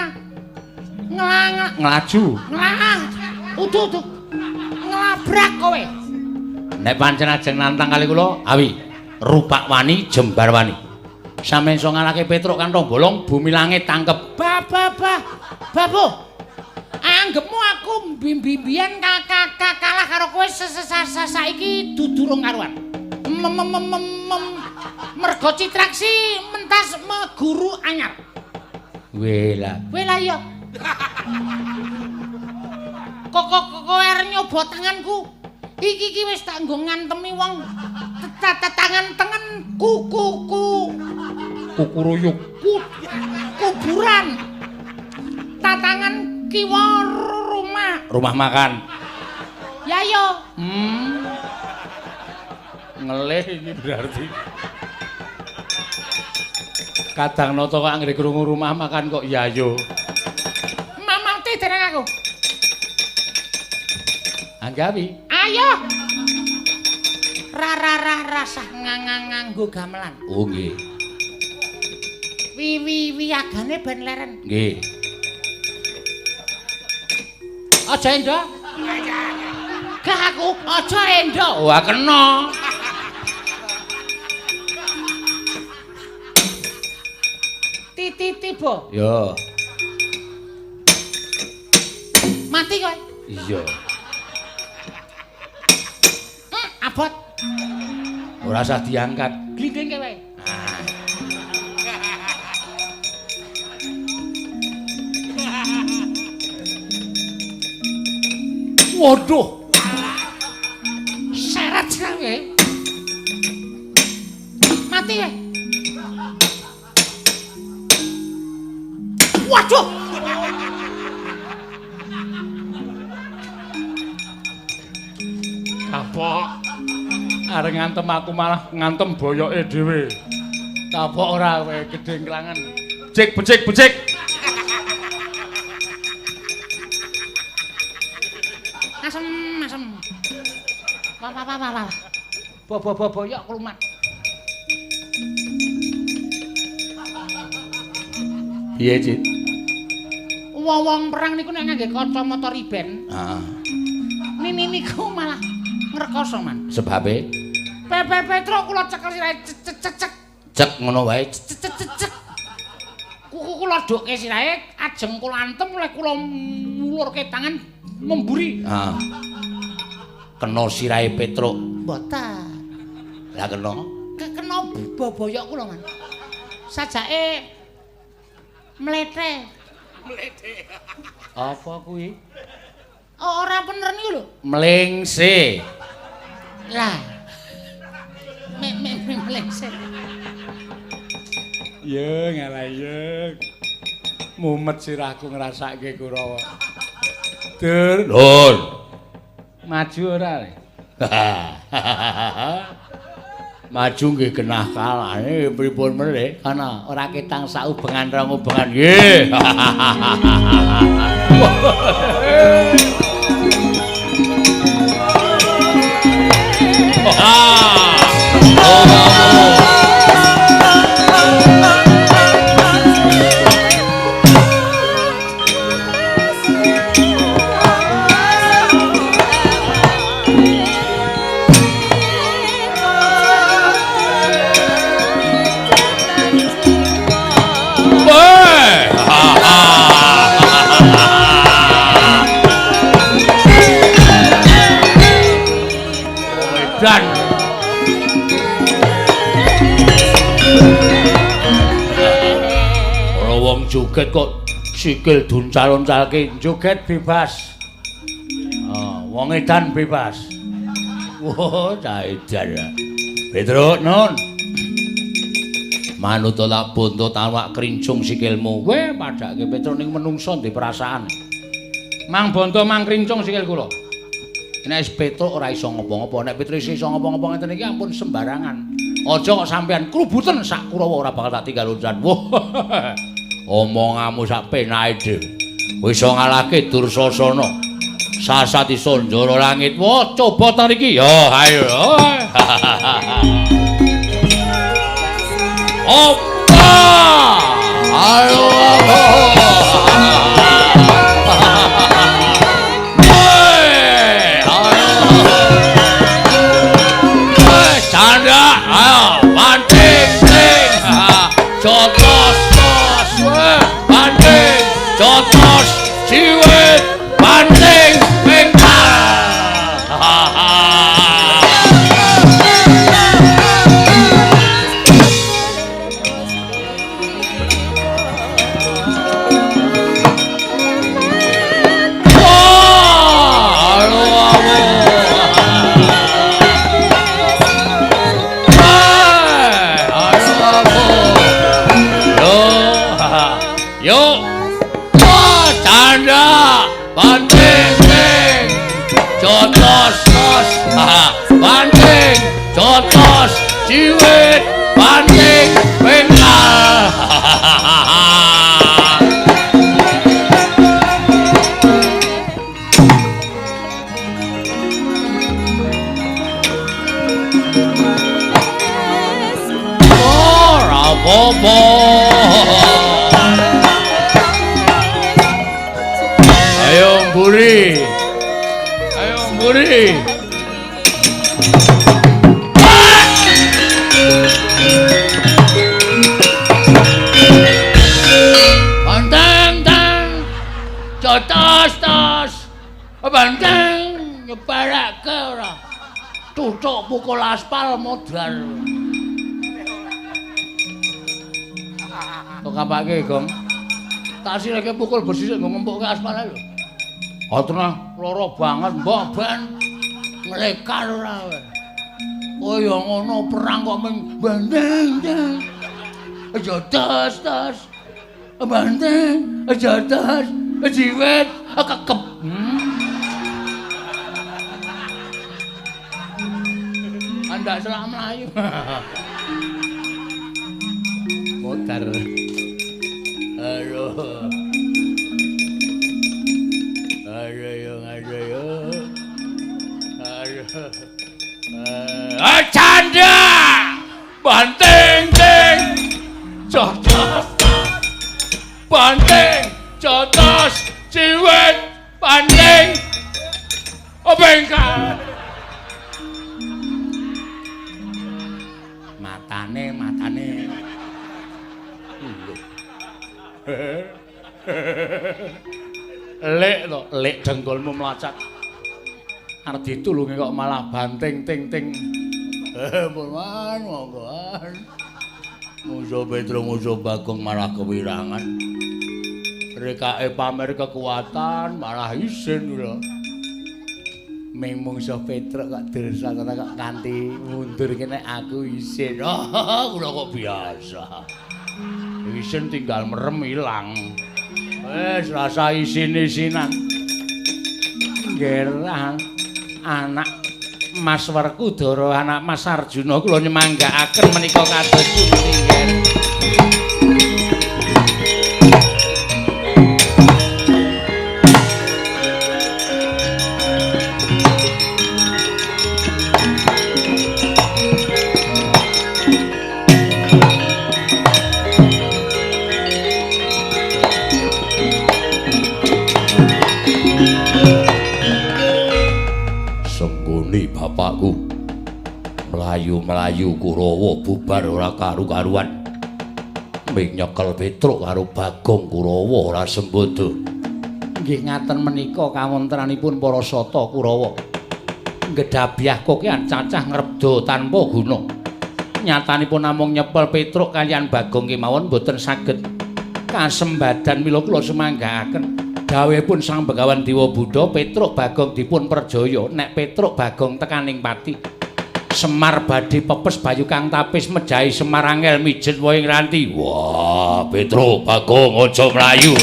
Ngela-ngela. Nglaju. Ngela. Udu udu. Nglabrak kowe. Nek pancen ajeng nantang kali kula, awi. Rupak wani, jembar wani. Sampeyan iso ngalahke Petruk kantong bolong, bumi langit tangkep. Ba ba ba. Babu. Anggepmu aku mbimbian kalah karo kowe saiki dudurung karuan. Mergo Citraksi mentas meguru anyar. Wela. Wela iya. Kok kowe arep nyoba tanganku? Iki iki wis tak nggo ngantemi wong tangan tengen kukuku. Kukuruyuk. Kuburan. Tatangan kiwa rumah. Rumah makan. Ya yo. Ngelih iki berarti. Kadang nata kok anggere krungu rumah makan kok ya yo. Mamate dereng aku. Anggawi. Ayo. Ra ra ra rasah nganggo gamelan. Oh nggih. Wi wi wiyagane ben leren. Nggih. Aja endo. Gah aku aja endo. Wah kena. Titi tiba. Yo. Mati kowe. Iya. Abot. Ora usah diangkat. Glinding kowe. Ah. Waduh. Seret kowe. Mati kowe. Waduh. Kapok. Arep ngantem aku malah ngantem boyoke dhewe. Kapok ora kowe gedhe nglangen. Becik becik becik. Asem asem. Wah wah wah wah. Bo bo bo boyok klumat. Piye, Cik? Wong-wong perang niku nek ngangge kacamata riben. Heeh. Nini niku malah ngrekoso, Man. Sebabe? Pepe Petruk kula cekel sirahe cek cek cek. Cek ngono wae. Cek cek cek. Kuku kula dokke sirahe ajeng kula antem oleh kula mulurke tangan memburi. Heeh. Kena sirahe Petruk. Mboten. Lah kena? Kena boboyok kula, Man. Sajake mlete. Mlete. Apa kuwi? Ora bener niku lho. Mlengse. Lah. Me me me mlengse. Yo ngalah yo. Mumet sirahku ngrasake Kurawa. Dur. Lur. Maju ora? Maju nggih genah kalah. Pripun melih? Kana ora ketang saubengan rong ubengan. Nggih. Oh. Edan. Ora wong joget kok sikil duncal-uncalke, joget bebas. Oh, wong edan bebas. Wah, cah edan. Petruk nun. Manut tak buntut awak krincung sikilmu. Kowe padhake Petruk ning menungsa ndek perasaan. Mang bonto mang krincung sikil kula. Nek wis Petruk ora iso ngopo-ngopo, nek Petruk iso ngopo-ngopo ngeten iki ampun sembarangan. Aja kok sampean krubuten sak Kurawa ora bakal tak tinggal loncan. Wah. Omonganmu sak penake dhewe. Iso ngalahke Dursasana. Sasat iso njara langit. Wah, coba ta iki. Ya, ayo. Opa! Ayo. Canda, ayo, banting, ting, jotos, tos, banting, jotos, ciwit, banting, pengkal. Yo, wah, canda, banting, ting, jotos, tos, banting, jotos, ciwit, banting, pengkal. Ora apa-apa. Ayo mburi. Ayo mburi. Banteng teng. Jotos tos. Banteng nyebarake ora. Cucuk pukul aspal modar. Kok kapake, Gong? Tak sireke pukul bersih nggo ngempukke aspal lho. Oh, tenah lara banget, mbok ben nglekar ora kowe. Oh ya ngono perang kok ming banteng teng. Aja tos tos. Banteng, aja tos, jiwet kekep. Anda selak mlayu. Modar. Aduh. Aduh, aduh, aduh. Canda! Banting, ting! Jotos! Banting! Jotos! Ciwit! Banting! Bengkal! Matane, matane. Lek to, lek dengkulmu mlacat. Arep ditulungi kok malah banting ting ting. Pun monggo. Musuh Petruk, musuh Bagong malah kewirangan. Rekake pamer kekuatan malah isin lho. Ming mungsuh Petruk kok Dursasana kok kanthi mundur kene aku isin. Oh, kula kok biasa. Isin tinggal merem ilang. Wis rasa isin-isinan. Nggih, anak Mas Werkudara, anak Mas Arjuna kula nyemanggaaken menika kados pundi nggih. Bapakku mlayu-mlayu Kurawa bubar ora karu-karuan. Ming nyekel Petruk karo Bagong Kurawa ora sembodo. Nggih ngaten menika kawontenanipun para sata Kurawa. Ngedhabyah kokean cacah ngrebda tanpa guna. Nyatanipun namung nyepel Petruk kaliyan Bagong kemawon boten saged kasembadan mila kula semanggaaken. Dawuhipun Sang Begawan Dewa Buddha, Petruk Bagong dipun perjaya nek Petruk Bagong tekaning pati. Semar badhe pepes bayu kang tapis mejahi Semar angel mijet wohe ngranti. Wah, Petruk Bagong aja mlayu.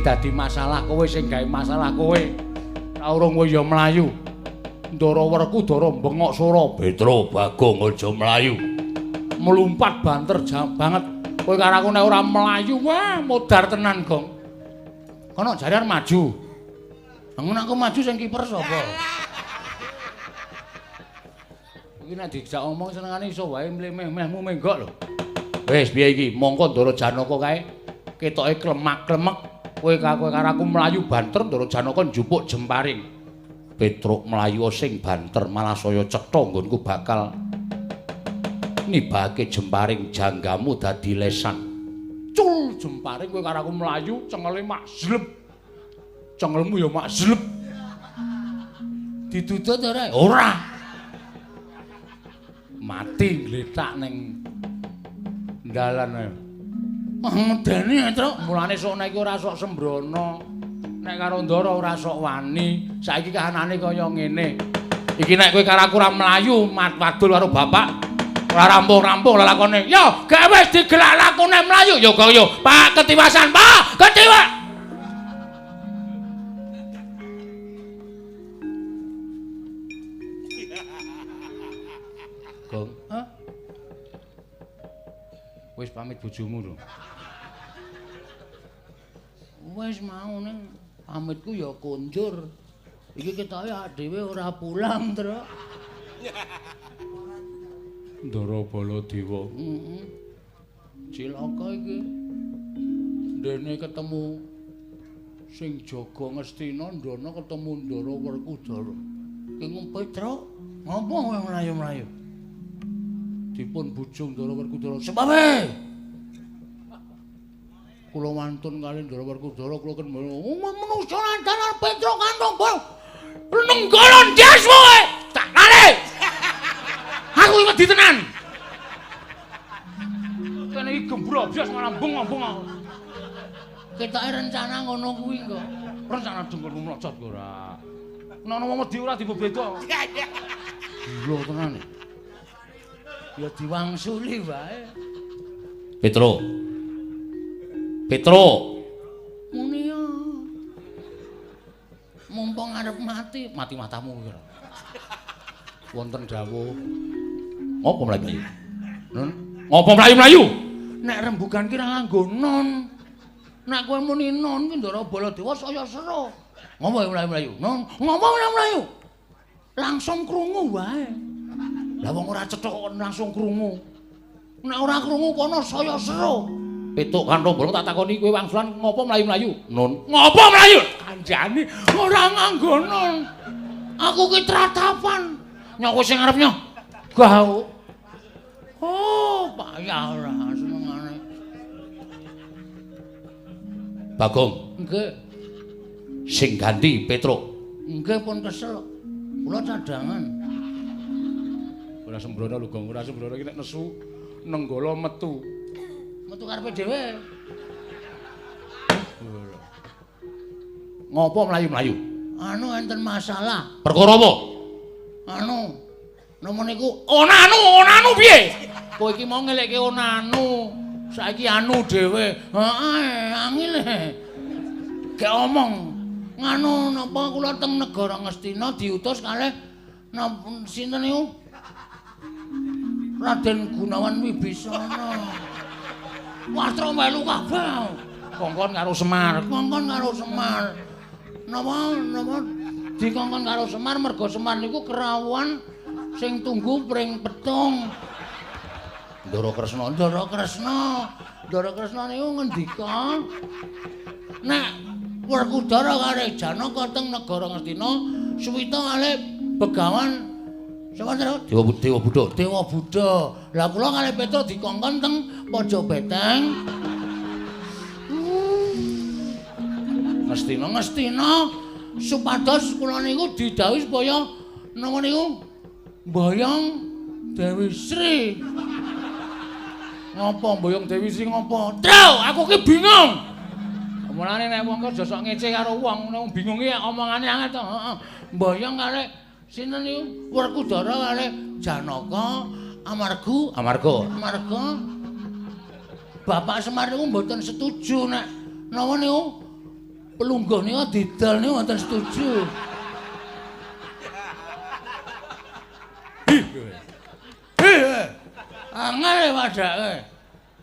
Dadi masalah kowe sing gawe masalah kowe. Ora urung kowe ya mlayu. Ndara Werkudara bengok sora, Petruk Bagong aja mlayu. Melumpat banter banget. Kowe karo aku nek ora mlayu, wah modar tenan, Gong. Kono jare arep maju. Ngono aku maju sing kiper sapa? Iki nek dijak omong senengane iso wae mlemeh-mehmu menggok lho. Wis piye iki? Mongko Ndara Janaka kae ketoke klemak-klemek. Kowe karo aku mlayu banter Ndara Janaka njupuk jemparing. Petruk mlayu sing banter malah saya cetha nggonku bakal nibake jemparing janggamu dadi lesan. Cul jemparing kowe karo aku mlayu cengele mak zlep. Cengelmu ya mak zlep. Didudut ora? Ora. Mati ngletak ning dalan. Medeni, Truk. Mulane sok nek iki ora sok sembrono. Nek karo Ndara ora sok wani. Saiki kahanane kaya ngene. Iki nek kowe karo aku ora mlayu wadul karo bapak, ora rampung-rampung lelakone. Yo, gak wis digelak lakone mlayu. Yo kok yo, Pak ketiwasan, Pak, ketiwa. Gong. Hah? Wis pamit bojomu lho. Wis mau ning pamitku ya konjur. Iki ketoke awake dhewe ora pulang, Truk. Ndara Baladewa. Heeh. Cilaka iki. Ndene ketemu sing jaga Ngastina, ndono ketemu Ndara Werkudara. Ki ngompe, Truk. Ngopo kowe mlayu-mlayu? Dipun bujung Ndara Werkudara. Sepawe. Kula wantun kali Ndara Werkudara kula ken manungsa lantaran Petruk kantong bol. Nenggala ndas kowe. Tak lale. Aku iki wedi tenan. Kene iki gembrobyos malah bengong-bengong aku. Ketoke rencana ngono kuwi kok. Rencana dengkulmu mlocot kok ora. Nek ana wong wedi ora dibebeda. Gila tenan. Ya diwangsuli wae. Petruk. Petruk. Muni ya. Mumpung arep mati, mati matamu iki. Wonten dawuh. Ngopo mlayu-mlayu? Nun, ngopo mlayu-mlayu? Nek rembugan ki ra nganggo non. Nek kowe muni non ki Ndara Baladewa saya sero. Ngopo mlayu-mlayu? Non, ngopo mlayu-mlayu? Langsung krungu wae. Lah wong ora cetha kok langsung krungu. Nek ora krungu kono saya sero. Petuk kantong bolong tak takoni kowe wangsulan ngopo mlayu-mlayu? Nun. Ngopo mlayu? Kandhane ora nganggo non. Aku ki tratapan. Nyok sing arep nyoh. Gau. Oh, payah ora senengane. Bagong. Nggih. Sing ganti Petruk. Nggih pun kesel. Kula cadangan. Ora sembrono lho, Gong. Ora sembrono iki nek nesu nenggala metu. Metu karepe dhewe. Ngopo mlayu-mlayu? Anu enten masalah. Perkara apa? Anu, nomo niku onanu, onanu piye? Kowe iki mau ngelekke onanu. Saiki anu dhewe. Heeh, angel. Gek omong. Nganu napa kula teng negara Ngastina diutus kalih napa sinten niku? Raden Gunawan Wibisana. Wastra melu kabeh. Kongkon karo Semar, kongkon karo Semar. Napa napa dikongkon karo Semar merga Semar niku kerawuhan sing tunggu pring petung. Ndara Kresna, Ndara Kresna. Ndara Kresna niku ngendika nek Werkudara karo Janaka teng negara Ngastina suwita kalih begawan sapa to? Dewa Dewa Buddha. Dewa Buddha. Lah kula kalih Petruk dikongkon teng pojok beteng. Ngastina, Ngastina supados kula niku didhawuhi supaya napa niku mboyong Dewi Sri. Ngopo mboyong Dewi Sri ngopo? Tru, aku ki bingung. Mulane nek wong aja sok ngece karo wong, nek bingung ki omongane angel to. Heeh. Mboyong kalih sinten niku? Werkudara kalih Janaka amarga amarga amarga Bapak Semar niku mboten setuju nek napa niku pelungguh niku didol niku mboten setuju. Hi. Angel padake.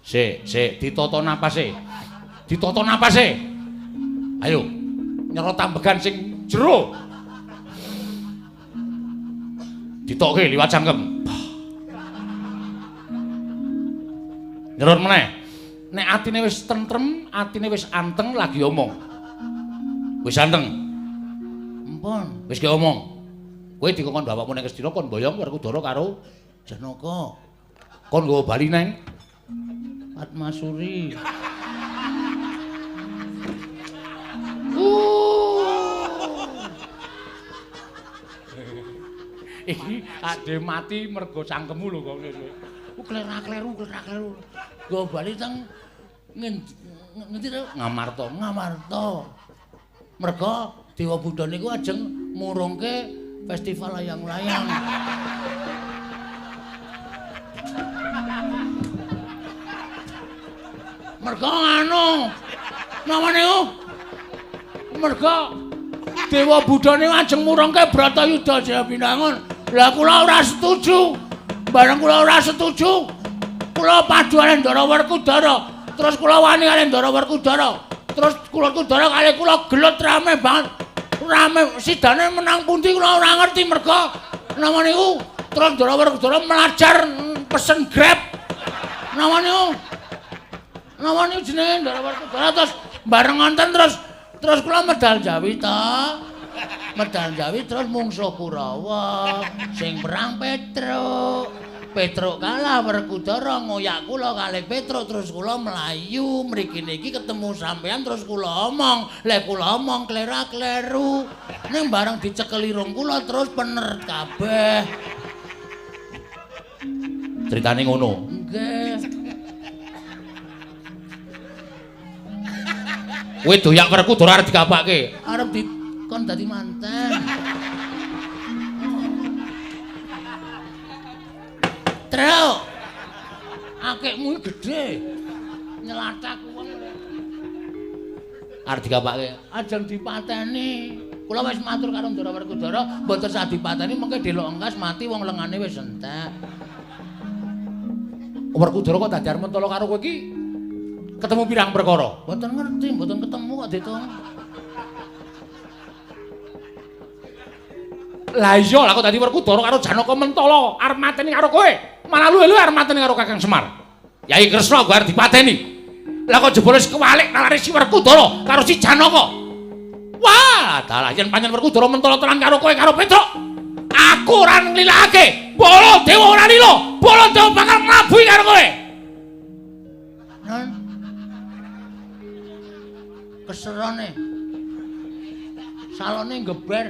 Sik, sik ditata napase. Ditata napase. Ayo nyerot ambegan sing jero. Ditokke liwat cangkem. Nyerot meneh. Nek atine wis tentrem, atine wis anteng lagi omong. Wis anteng. Empun, wis ki omong. Kowe dikongkon bapakmu ning Ngastina kon mboyong Werkudara karo Janaka. Kon nggawa bali neng Padmasuri. Iki ade mati mergo cangkemmu lho kok ngene. Kleru-kleru, kleru-kleru. Nggawa bali teng ngendi to? Ngamarta. Ngamarta. Mergo Dewa Buddha niku ajeng murungke festival layang-layang. Mergo nganu. Napa niku? Mergo Dewa Buddha niku ajeng murungke Bratayuda Jayabinangun. Lah kula ora setuju. Bareng kula ora setuju, kula padu kalih Ndara Werkudara. Terus kula wani kalih Ndara Werkudara. Terus kula Werkudara kalih kula gelut rame banget. Rame sidane menang pundi kula ora ngerti mergo napa niku terus Ndara Werkudara melajar pesen Grab. Napa niku? Napa niku jenenge Ndara Werkudara terus bareng ngonten terus kula medal Jawi ta. Medal Jawi terus mungsuh Kurawa sing perang Petruk. Petruk kalah Werkudara ngoyak kula kalih Petruk terus kula mlayu mriki niki ketemu sampean terus kula omong. Lek kula omong klera-kleru. Ning bareng dicekel irung kula terus pener kabeh. Critane ngono. Nggih. Kowe doyak Werkudara arep dikapake. Arep dikon dadi manten. Truk. Akikmu iki gedhe. Nyelathak wong. Arep dikapake. Ajeng dipateni. Kula wis matur karo Ndara Werkudara, mboten sah dipateni mengke delok engkas mati wong lengane wis entek. Werkudara kok dadi arep mentolo karo kowe iki ketemu pirang perkara? Mboten ngerti, mboten ketemu kok ditung. Lah iya, lah kok dadi Werkudara karo Janaka mentolo arep mateni karo kowe. Malah luwe-luwe arep mateni karo Kakang Semar. Yai Kresna go arep dipateni. Lah kok jebule wis kewalik nalare si Werkudara karo si Janaka. Wah, dalah yen pancen Werkudara mentolo tenan karo kowe karo Petruk, aku ora nglilakake. Baladewa ora lila, Baladewa bakal nglabuhi karo kowe. Non. Keserone. Salone geber.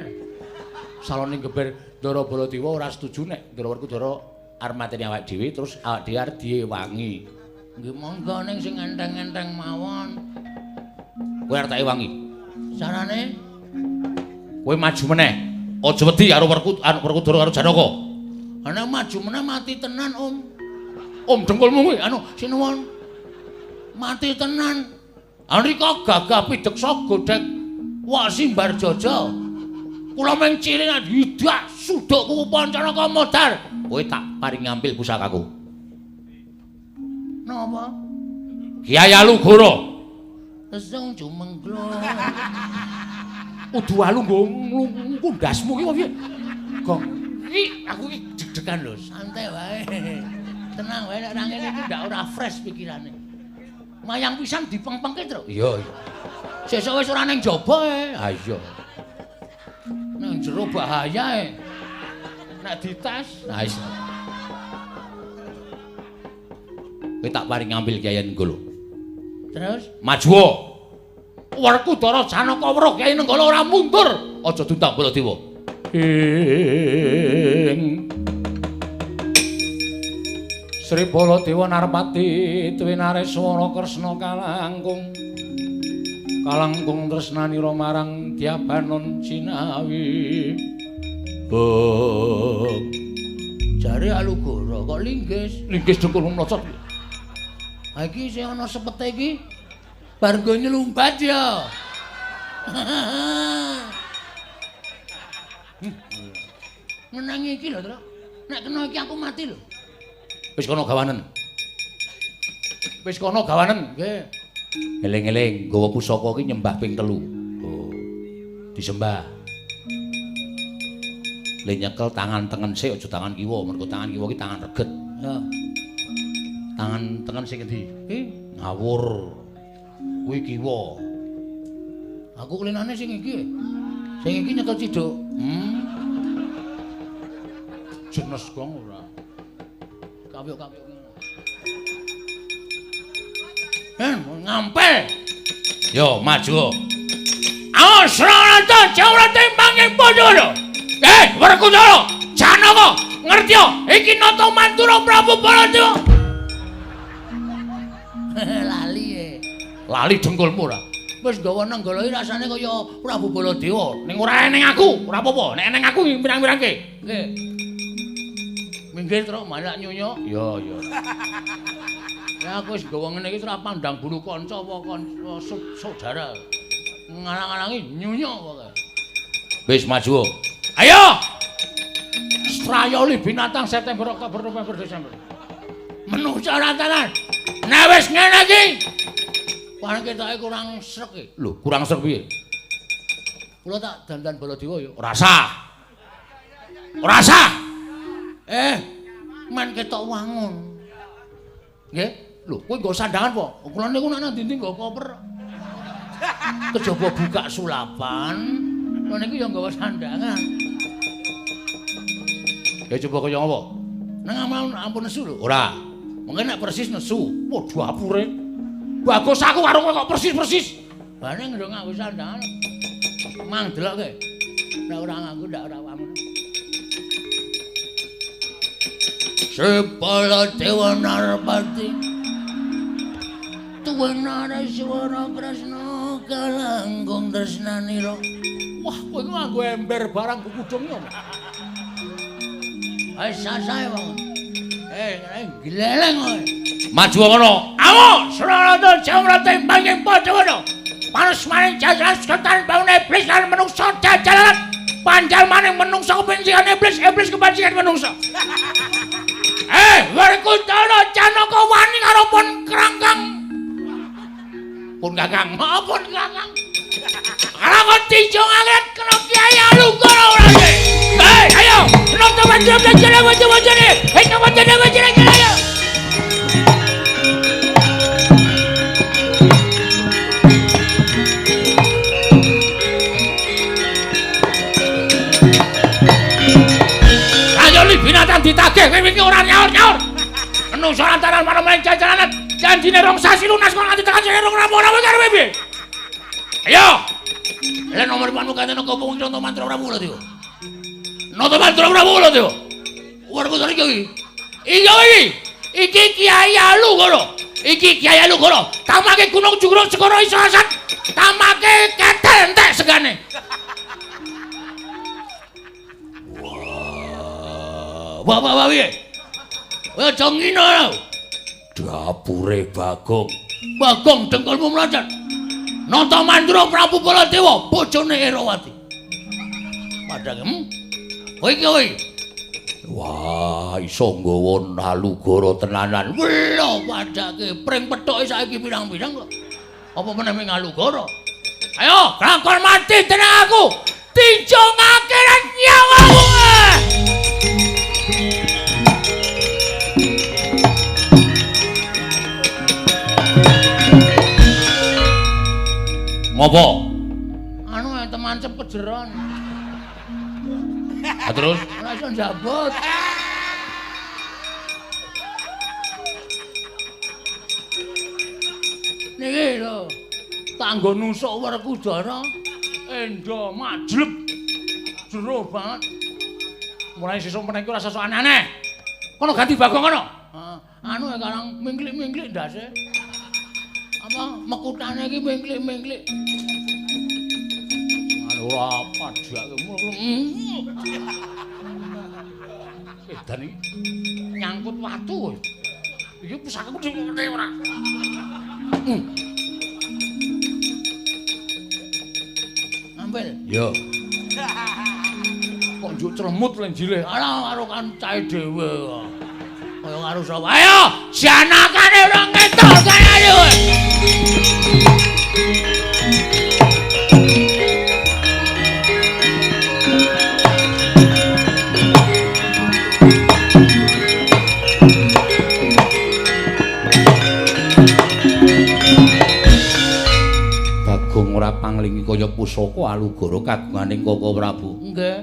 Salone geber Ndara Baladewa ora setuju nek Ndara Werkudara arep mateni awake dhewe terus awake dhewe arep diewangi. Nggih monggo ning sing enteng-enteng mawon. Kowe arep tak ewangi. Carane kowe maju meneh. Aja wedi karo Werkudara karo Janaka. Ana maju meneh mati tenan, Om. Om dengkulmu kuwi anu sinuwun. Mati tenan. Anrika gagah pideksa godhek Wak Simbar Jaja. Kula mung cilingan hidak suduk kuku Pancanaka modar. Kowe tak paring ngambil pusakaku. Napa? Kyai Alugoro. Sesung jumengglung. Udu alu nggo ngundasmu ki piye? Gong. Iki aku iki deg-degan lho, santai wae. Tenang wae nek ora ngene iki ndak ora fresh pikirane. Mayang pisan dipengpengke, Tru. Iya, iya. Sesuk wis ora ning jaba e. Ha iya. Nang jero bahaya e. Nek dites, nah wis. Kowe tak paring ngambil Kyai Nenggala. Terus maju. Werkudara Janaka weruh Kyai Nenggala ora mundur. Aja diundang Baladewa. Ing Sri Baladewa Narpati Twinareswara Kresna kalangkung. Kalangkung tresnanira marang Dyabanon Cinawi. Beng. Jare Alugoro kok linggis. Linggis dengkul mlocot. Ha iki sing ana sepete iki bar nggo nyelumbat ya. Menangi iki lho, Tru. Nek kena iki aku mati lho. Wis kono gawanen. Wis kono gawanen, nggih. Eling-eling nggawa pusaka iki nyembah ping 3. Oh. Disembah. Le nyekel tangan tengen sik aja tangan kiwa, mergo tangan kiwa iki tangan reget. Ya. Tangan tengen sing endi? Iki ngawur. Kuwi kiwa. Aku klinane sing iki. Sing iki nyekel ciduk. Jenes gong ora. Kawyok-kawyok ngono. Ngampel. Yo maju. Asrarata jawrate manging Pandhawa. Werkudara, Janaka, ngerti ya? Iki nata mantura Prabu Baladewa. Lali e. Lali dengkulmu ora. Wis nggawa Nenggala iki rasane kaya Prabu Baladewa. Ning ora eneng aku, ora apa-apa. Nek eneng aku pirang-pirangke. Nggih. Minggir truk malak nyunyuk. Iya, iya. Ya aku wis nggawa ngene iki ora pandang bulu kanca apa kanca saudara. Ngalang-alangi nyunyuk pokoke. Wis maju. Ayo. Strayoli binatang September, Oktober, November, Desember. Menungsa rantanan. Nek wis ngene iki, barang ketoke kurang srek iki. Lho, kurang srek piye? Kula tak dandan Baladewa ya. Ora sah. Ora sah. Men ketok wangun. Nggih. Lho, kowe nggo sandangan apa? Kula niku nek nang ndi-ndi nggo koper. Kejaba buka sulapan, kula niku ya nggawa sandangan. Ya coba kaya apa? Nang ampun nesu lho. Ora. Mungkin nek persis nesu. Waduh apure. Bagus aku karo kowe kok persis-persis. Bareng ndong nganggo sandangan. Mang delokke. Nek ora nganggo ndak ora wangun. Sri Baladewa Narpati Tuwinareswara Kresna kalangkung tresnanira. Wah, kowe iku nganggo ember barang kukudung yo. Wis sasae wong. Gleleng kowe. Maju ngono. Awo, Srarata Jamrate manging Pandhawa. Panus maring jajaran seketan bangun iblis lan menungsa jajaran. Panjal maning menungsa kebencian iblis, iblis kebencian menungsa. Werkudara Janaka wani karo pun krangkang. Pun kakang, pun kakang. Karang tinjung angin kena Kyai Alugoro ora iki. Ayo, nonton wajah wajah wajah wajah. Wajah wajah ayo. Ayo li binatang ditagih kowe iki ora nyaur-nyaur. Menungso lantaran marang jajaranan janjine rong sasi lunas kok nganti tekan sing rong rampung-rampung karo piye? Ayo. Lah nomor panu katene kopong conto mantra Prabu Baladewa. Nata mantra Prabu Baladewa. Werkudara iki. Iya iki. Iki Kyai Alugoro. Iki Kyai Alugoro. Tamake gunung jugrung segara iso asat. Tamake ketel entek segane. Wah, wah, wah, piye? Kowe aja ngino. Dapure Bagong. Bagong dengkulmu mlocot. Nata Mandura Prabu Baladewa bojone Herawati. Padake, Kowe iki kowe. Wah, iso nggawa Nalugara tenanan. Lho, padake pring pethuke saiki pirang-pirang kok. Apa meneh ming Nalugara? Ayo, lakon mati tenang aku. Tinjungake nyawamu. Ngopo? Anu temancep kejeron. Ha terus ora iso njabut. Niki lho, tanggo nusuk Werkudara endo majleb. Jero banget. Mulai sesuk meneh iki ora sesuk aneh-aneh. Kono ganti Bagong kono. Heeh. Anu karang mingklik-mingklik ndase. Apa mekutane iki mingklik-mingklik. Anu ora padhake. Edan iki nyangkut watu. Iki pusakaku dhewe ora. Ambil. Yo. Kok njuk clemut lenjile. Alah karo kancae dhewe kok. Kaya karo sapa? Ayo, janakane ora ngetok kaya kowe. Bagong ora panglingi kaya pusaka Alugara kagunganing Koko Prabu. Nggih.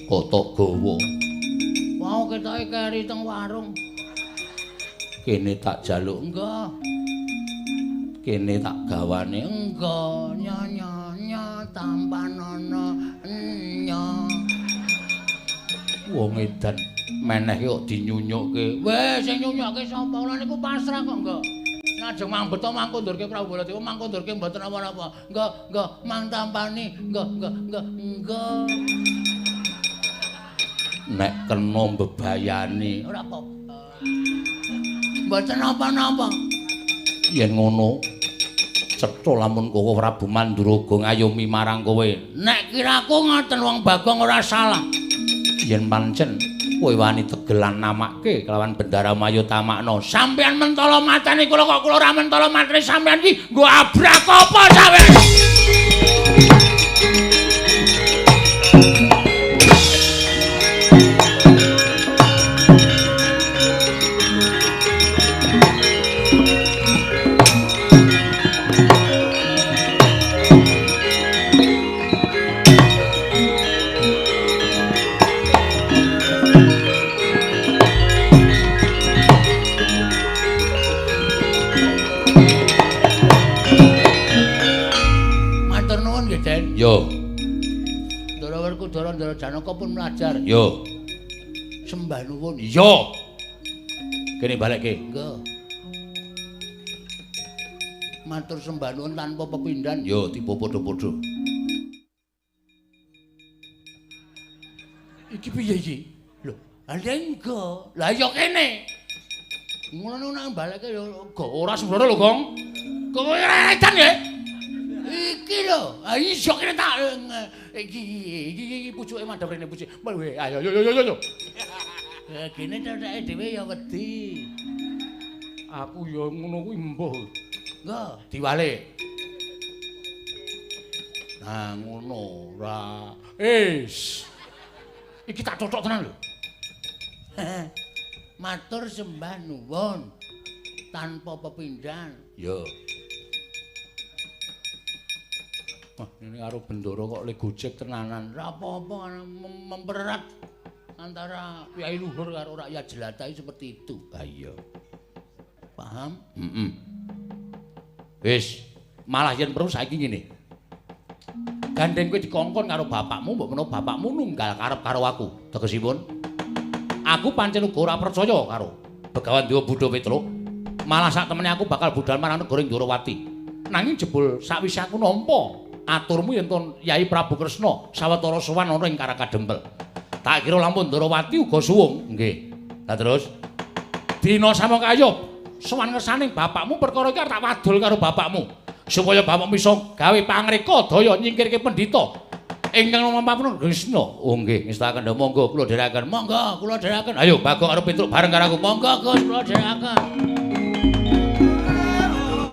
Kotok gawa. Wau ketoke keri teng warung. Kene tak jaluk. Enggak. Kene tak gawane. Enggak. Nya nya nya tampanono nya. Wong edan meneh kok dinyunyukke. Weh, sing nyunyukke sapa? Kula niku pasrah kok enggak. Lajeng mang beto mang kondurke Prabu Baladewa, mang kondurke mboten napa-napa. Enggak, enggak, mang tampani. Enggak, enggak, enggak, enggak. Nek kena mbebayani ora apa-apa. Mboten napa-napa. Yen ngono cetha lamun Koko Prabu Manduraga ngayomi marang kowe. Nek kiraku ngoten wong Bagong ora salah. Yen pancen kowe wani tegelan namake kelawan Bendara Maya Tamakna. Sampeyan mentala matane kula kok kula ora mentala matane sampeyan iki nggo abrak apa sampeyan? Yo. Ndara Werkudara Ndara Janaka pun mlajar. Yo. Sembah nuwun. Yo. Kene balekke. Nggih. Matur sembah nuwun tanpa pepindhan. Yo tiba padha-padha. Iki piye iki? Lho, lha enggak. Lah ya kene. Ngono nang balekke ya ora sembrono lho, Gong. Kowe ora edan ya? Iki lho, ha iso kene tak iki iki iki pucuke madhep rene pucuke. Ayo yo yo yo yo. Gene cetheke dhewe ya wedi. Aku ya ngono kuwi mbuh. Nggih, diwalik. Nah ngono ora. Wis. Iki tak cocok tenan lho. Matur sembah nuwun tanpa pepindhan. Yo. Wah, ini karo Bendara kok le gojek tenanan. Ora apa-apa mempererat antara Kyai Luhur karo rakyat jelata seperti itu. Ha iya. Paham? Heeh. Wis, malah yen perlu saiki ngene. Gandeng kowe dikongkon karo bapakmu, mbok menawa bapakmu nunggal karep karo aku. Tegesipun, aku pancen uga ora percaya karo Begawan Dewa Buddha Petruk. Malah sak temene aku bakal budal marang negara Ndorowati. Nanging jebul sakwise aku nampa aturmu yen to Yai Prabu Kresna sawetara sowan ana ing Karakadempel. Tak kira lamun Ndorowati uga suwung. Nggih. Lah terus dina samangkaya sowan ngersaning bapakmu perkara iki arep tak wadul karo bapakmu. Supaya bapak bisa gawe pangreka daya nyingkirke pendhita ingkang mampun Kresna. Oh nggih, ngestakaken monggo kula dherekaken. Monggo kula dherekaken. Ayo Bagong karo Petruk bareng karo aku. Monggo Gus kula dherekaken.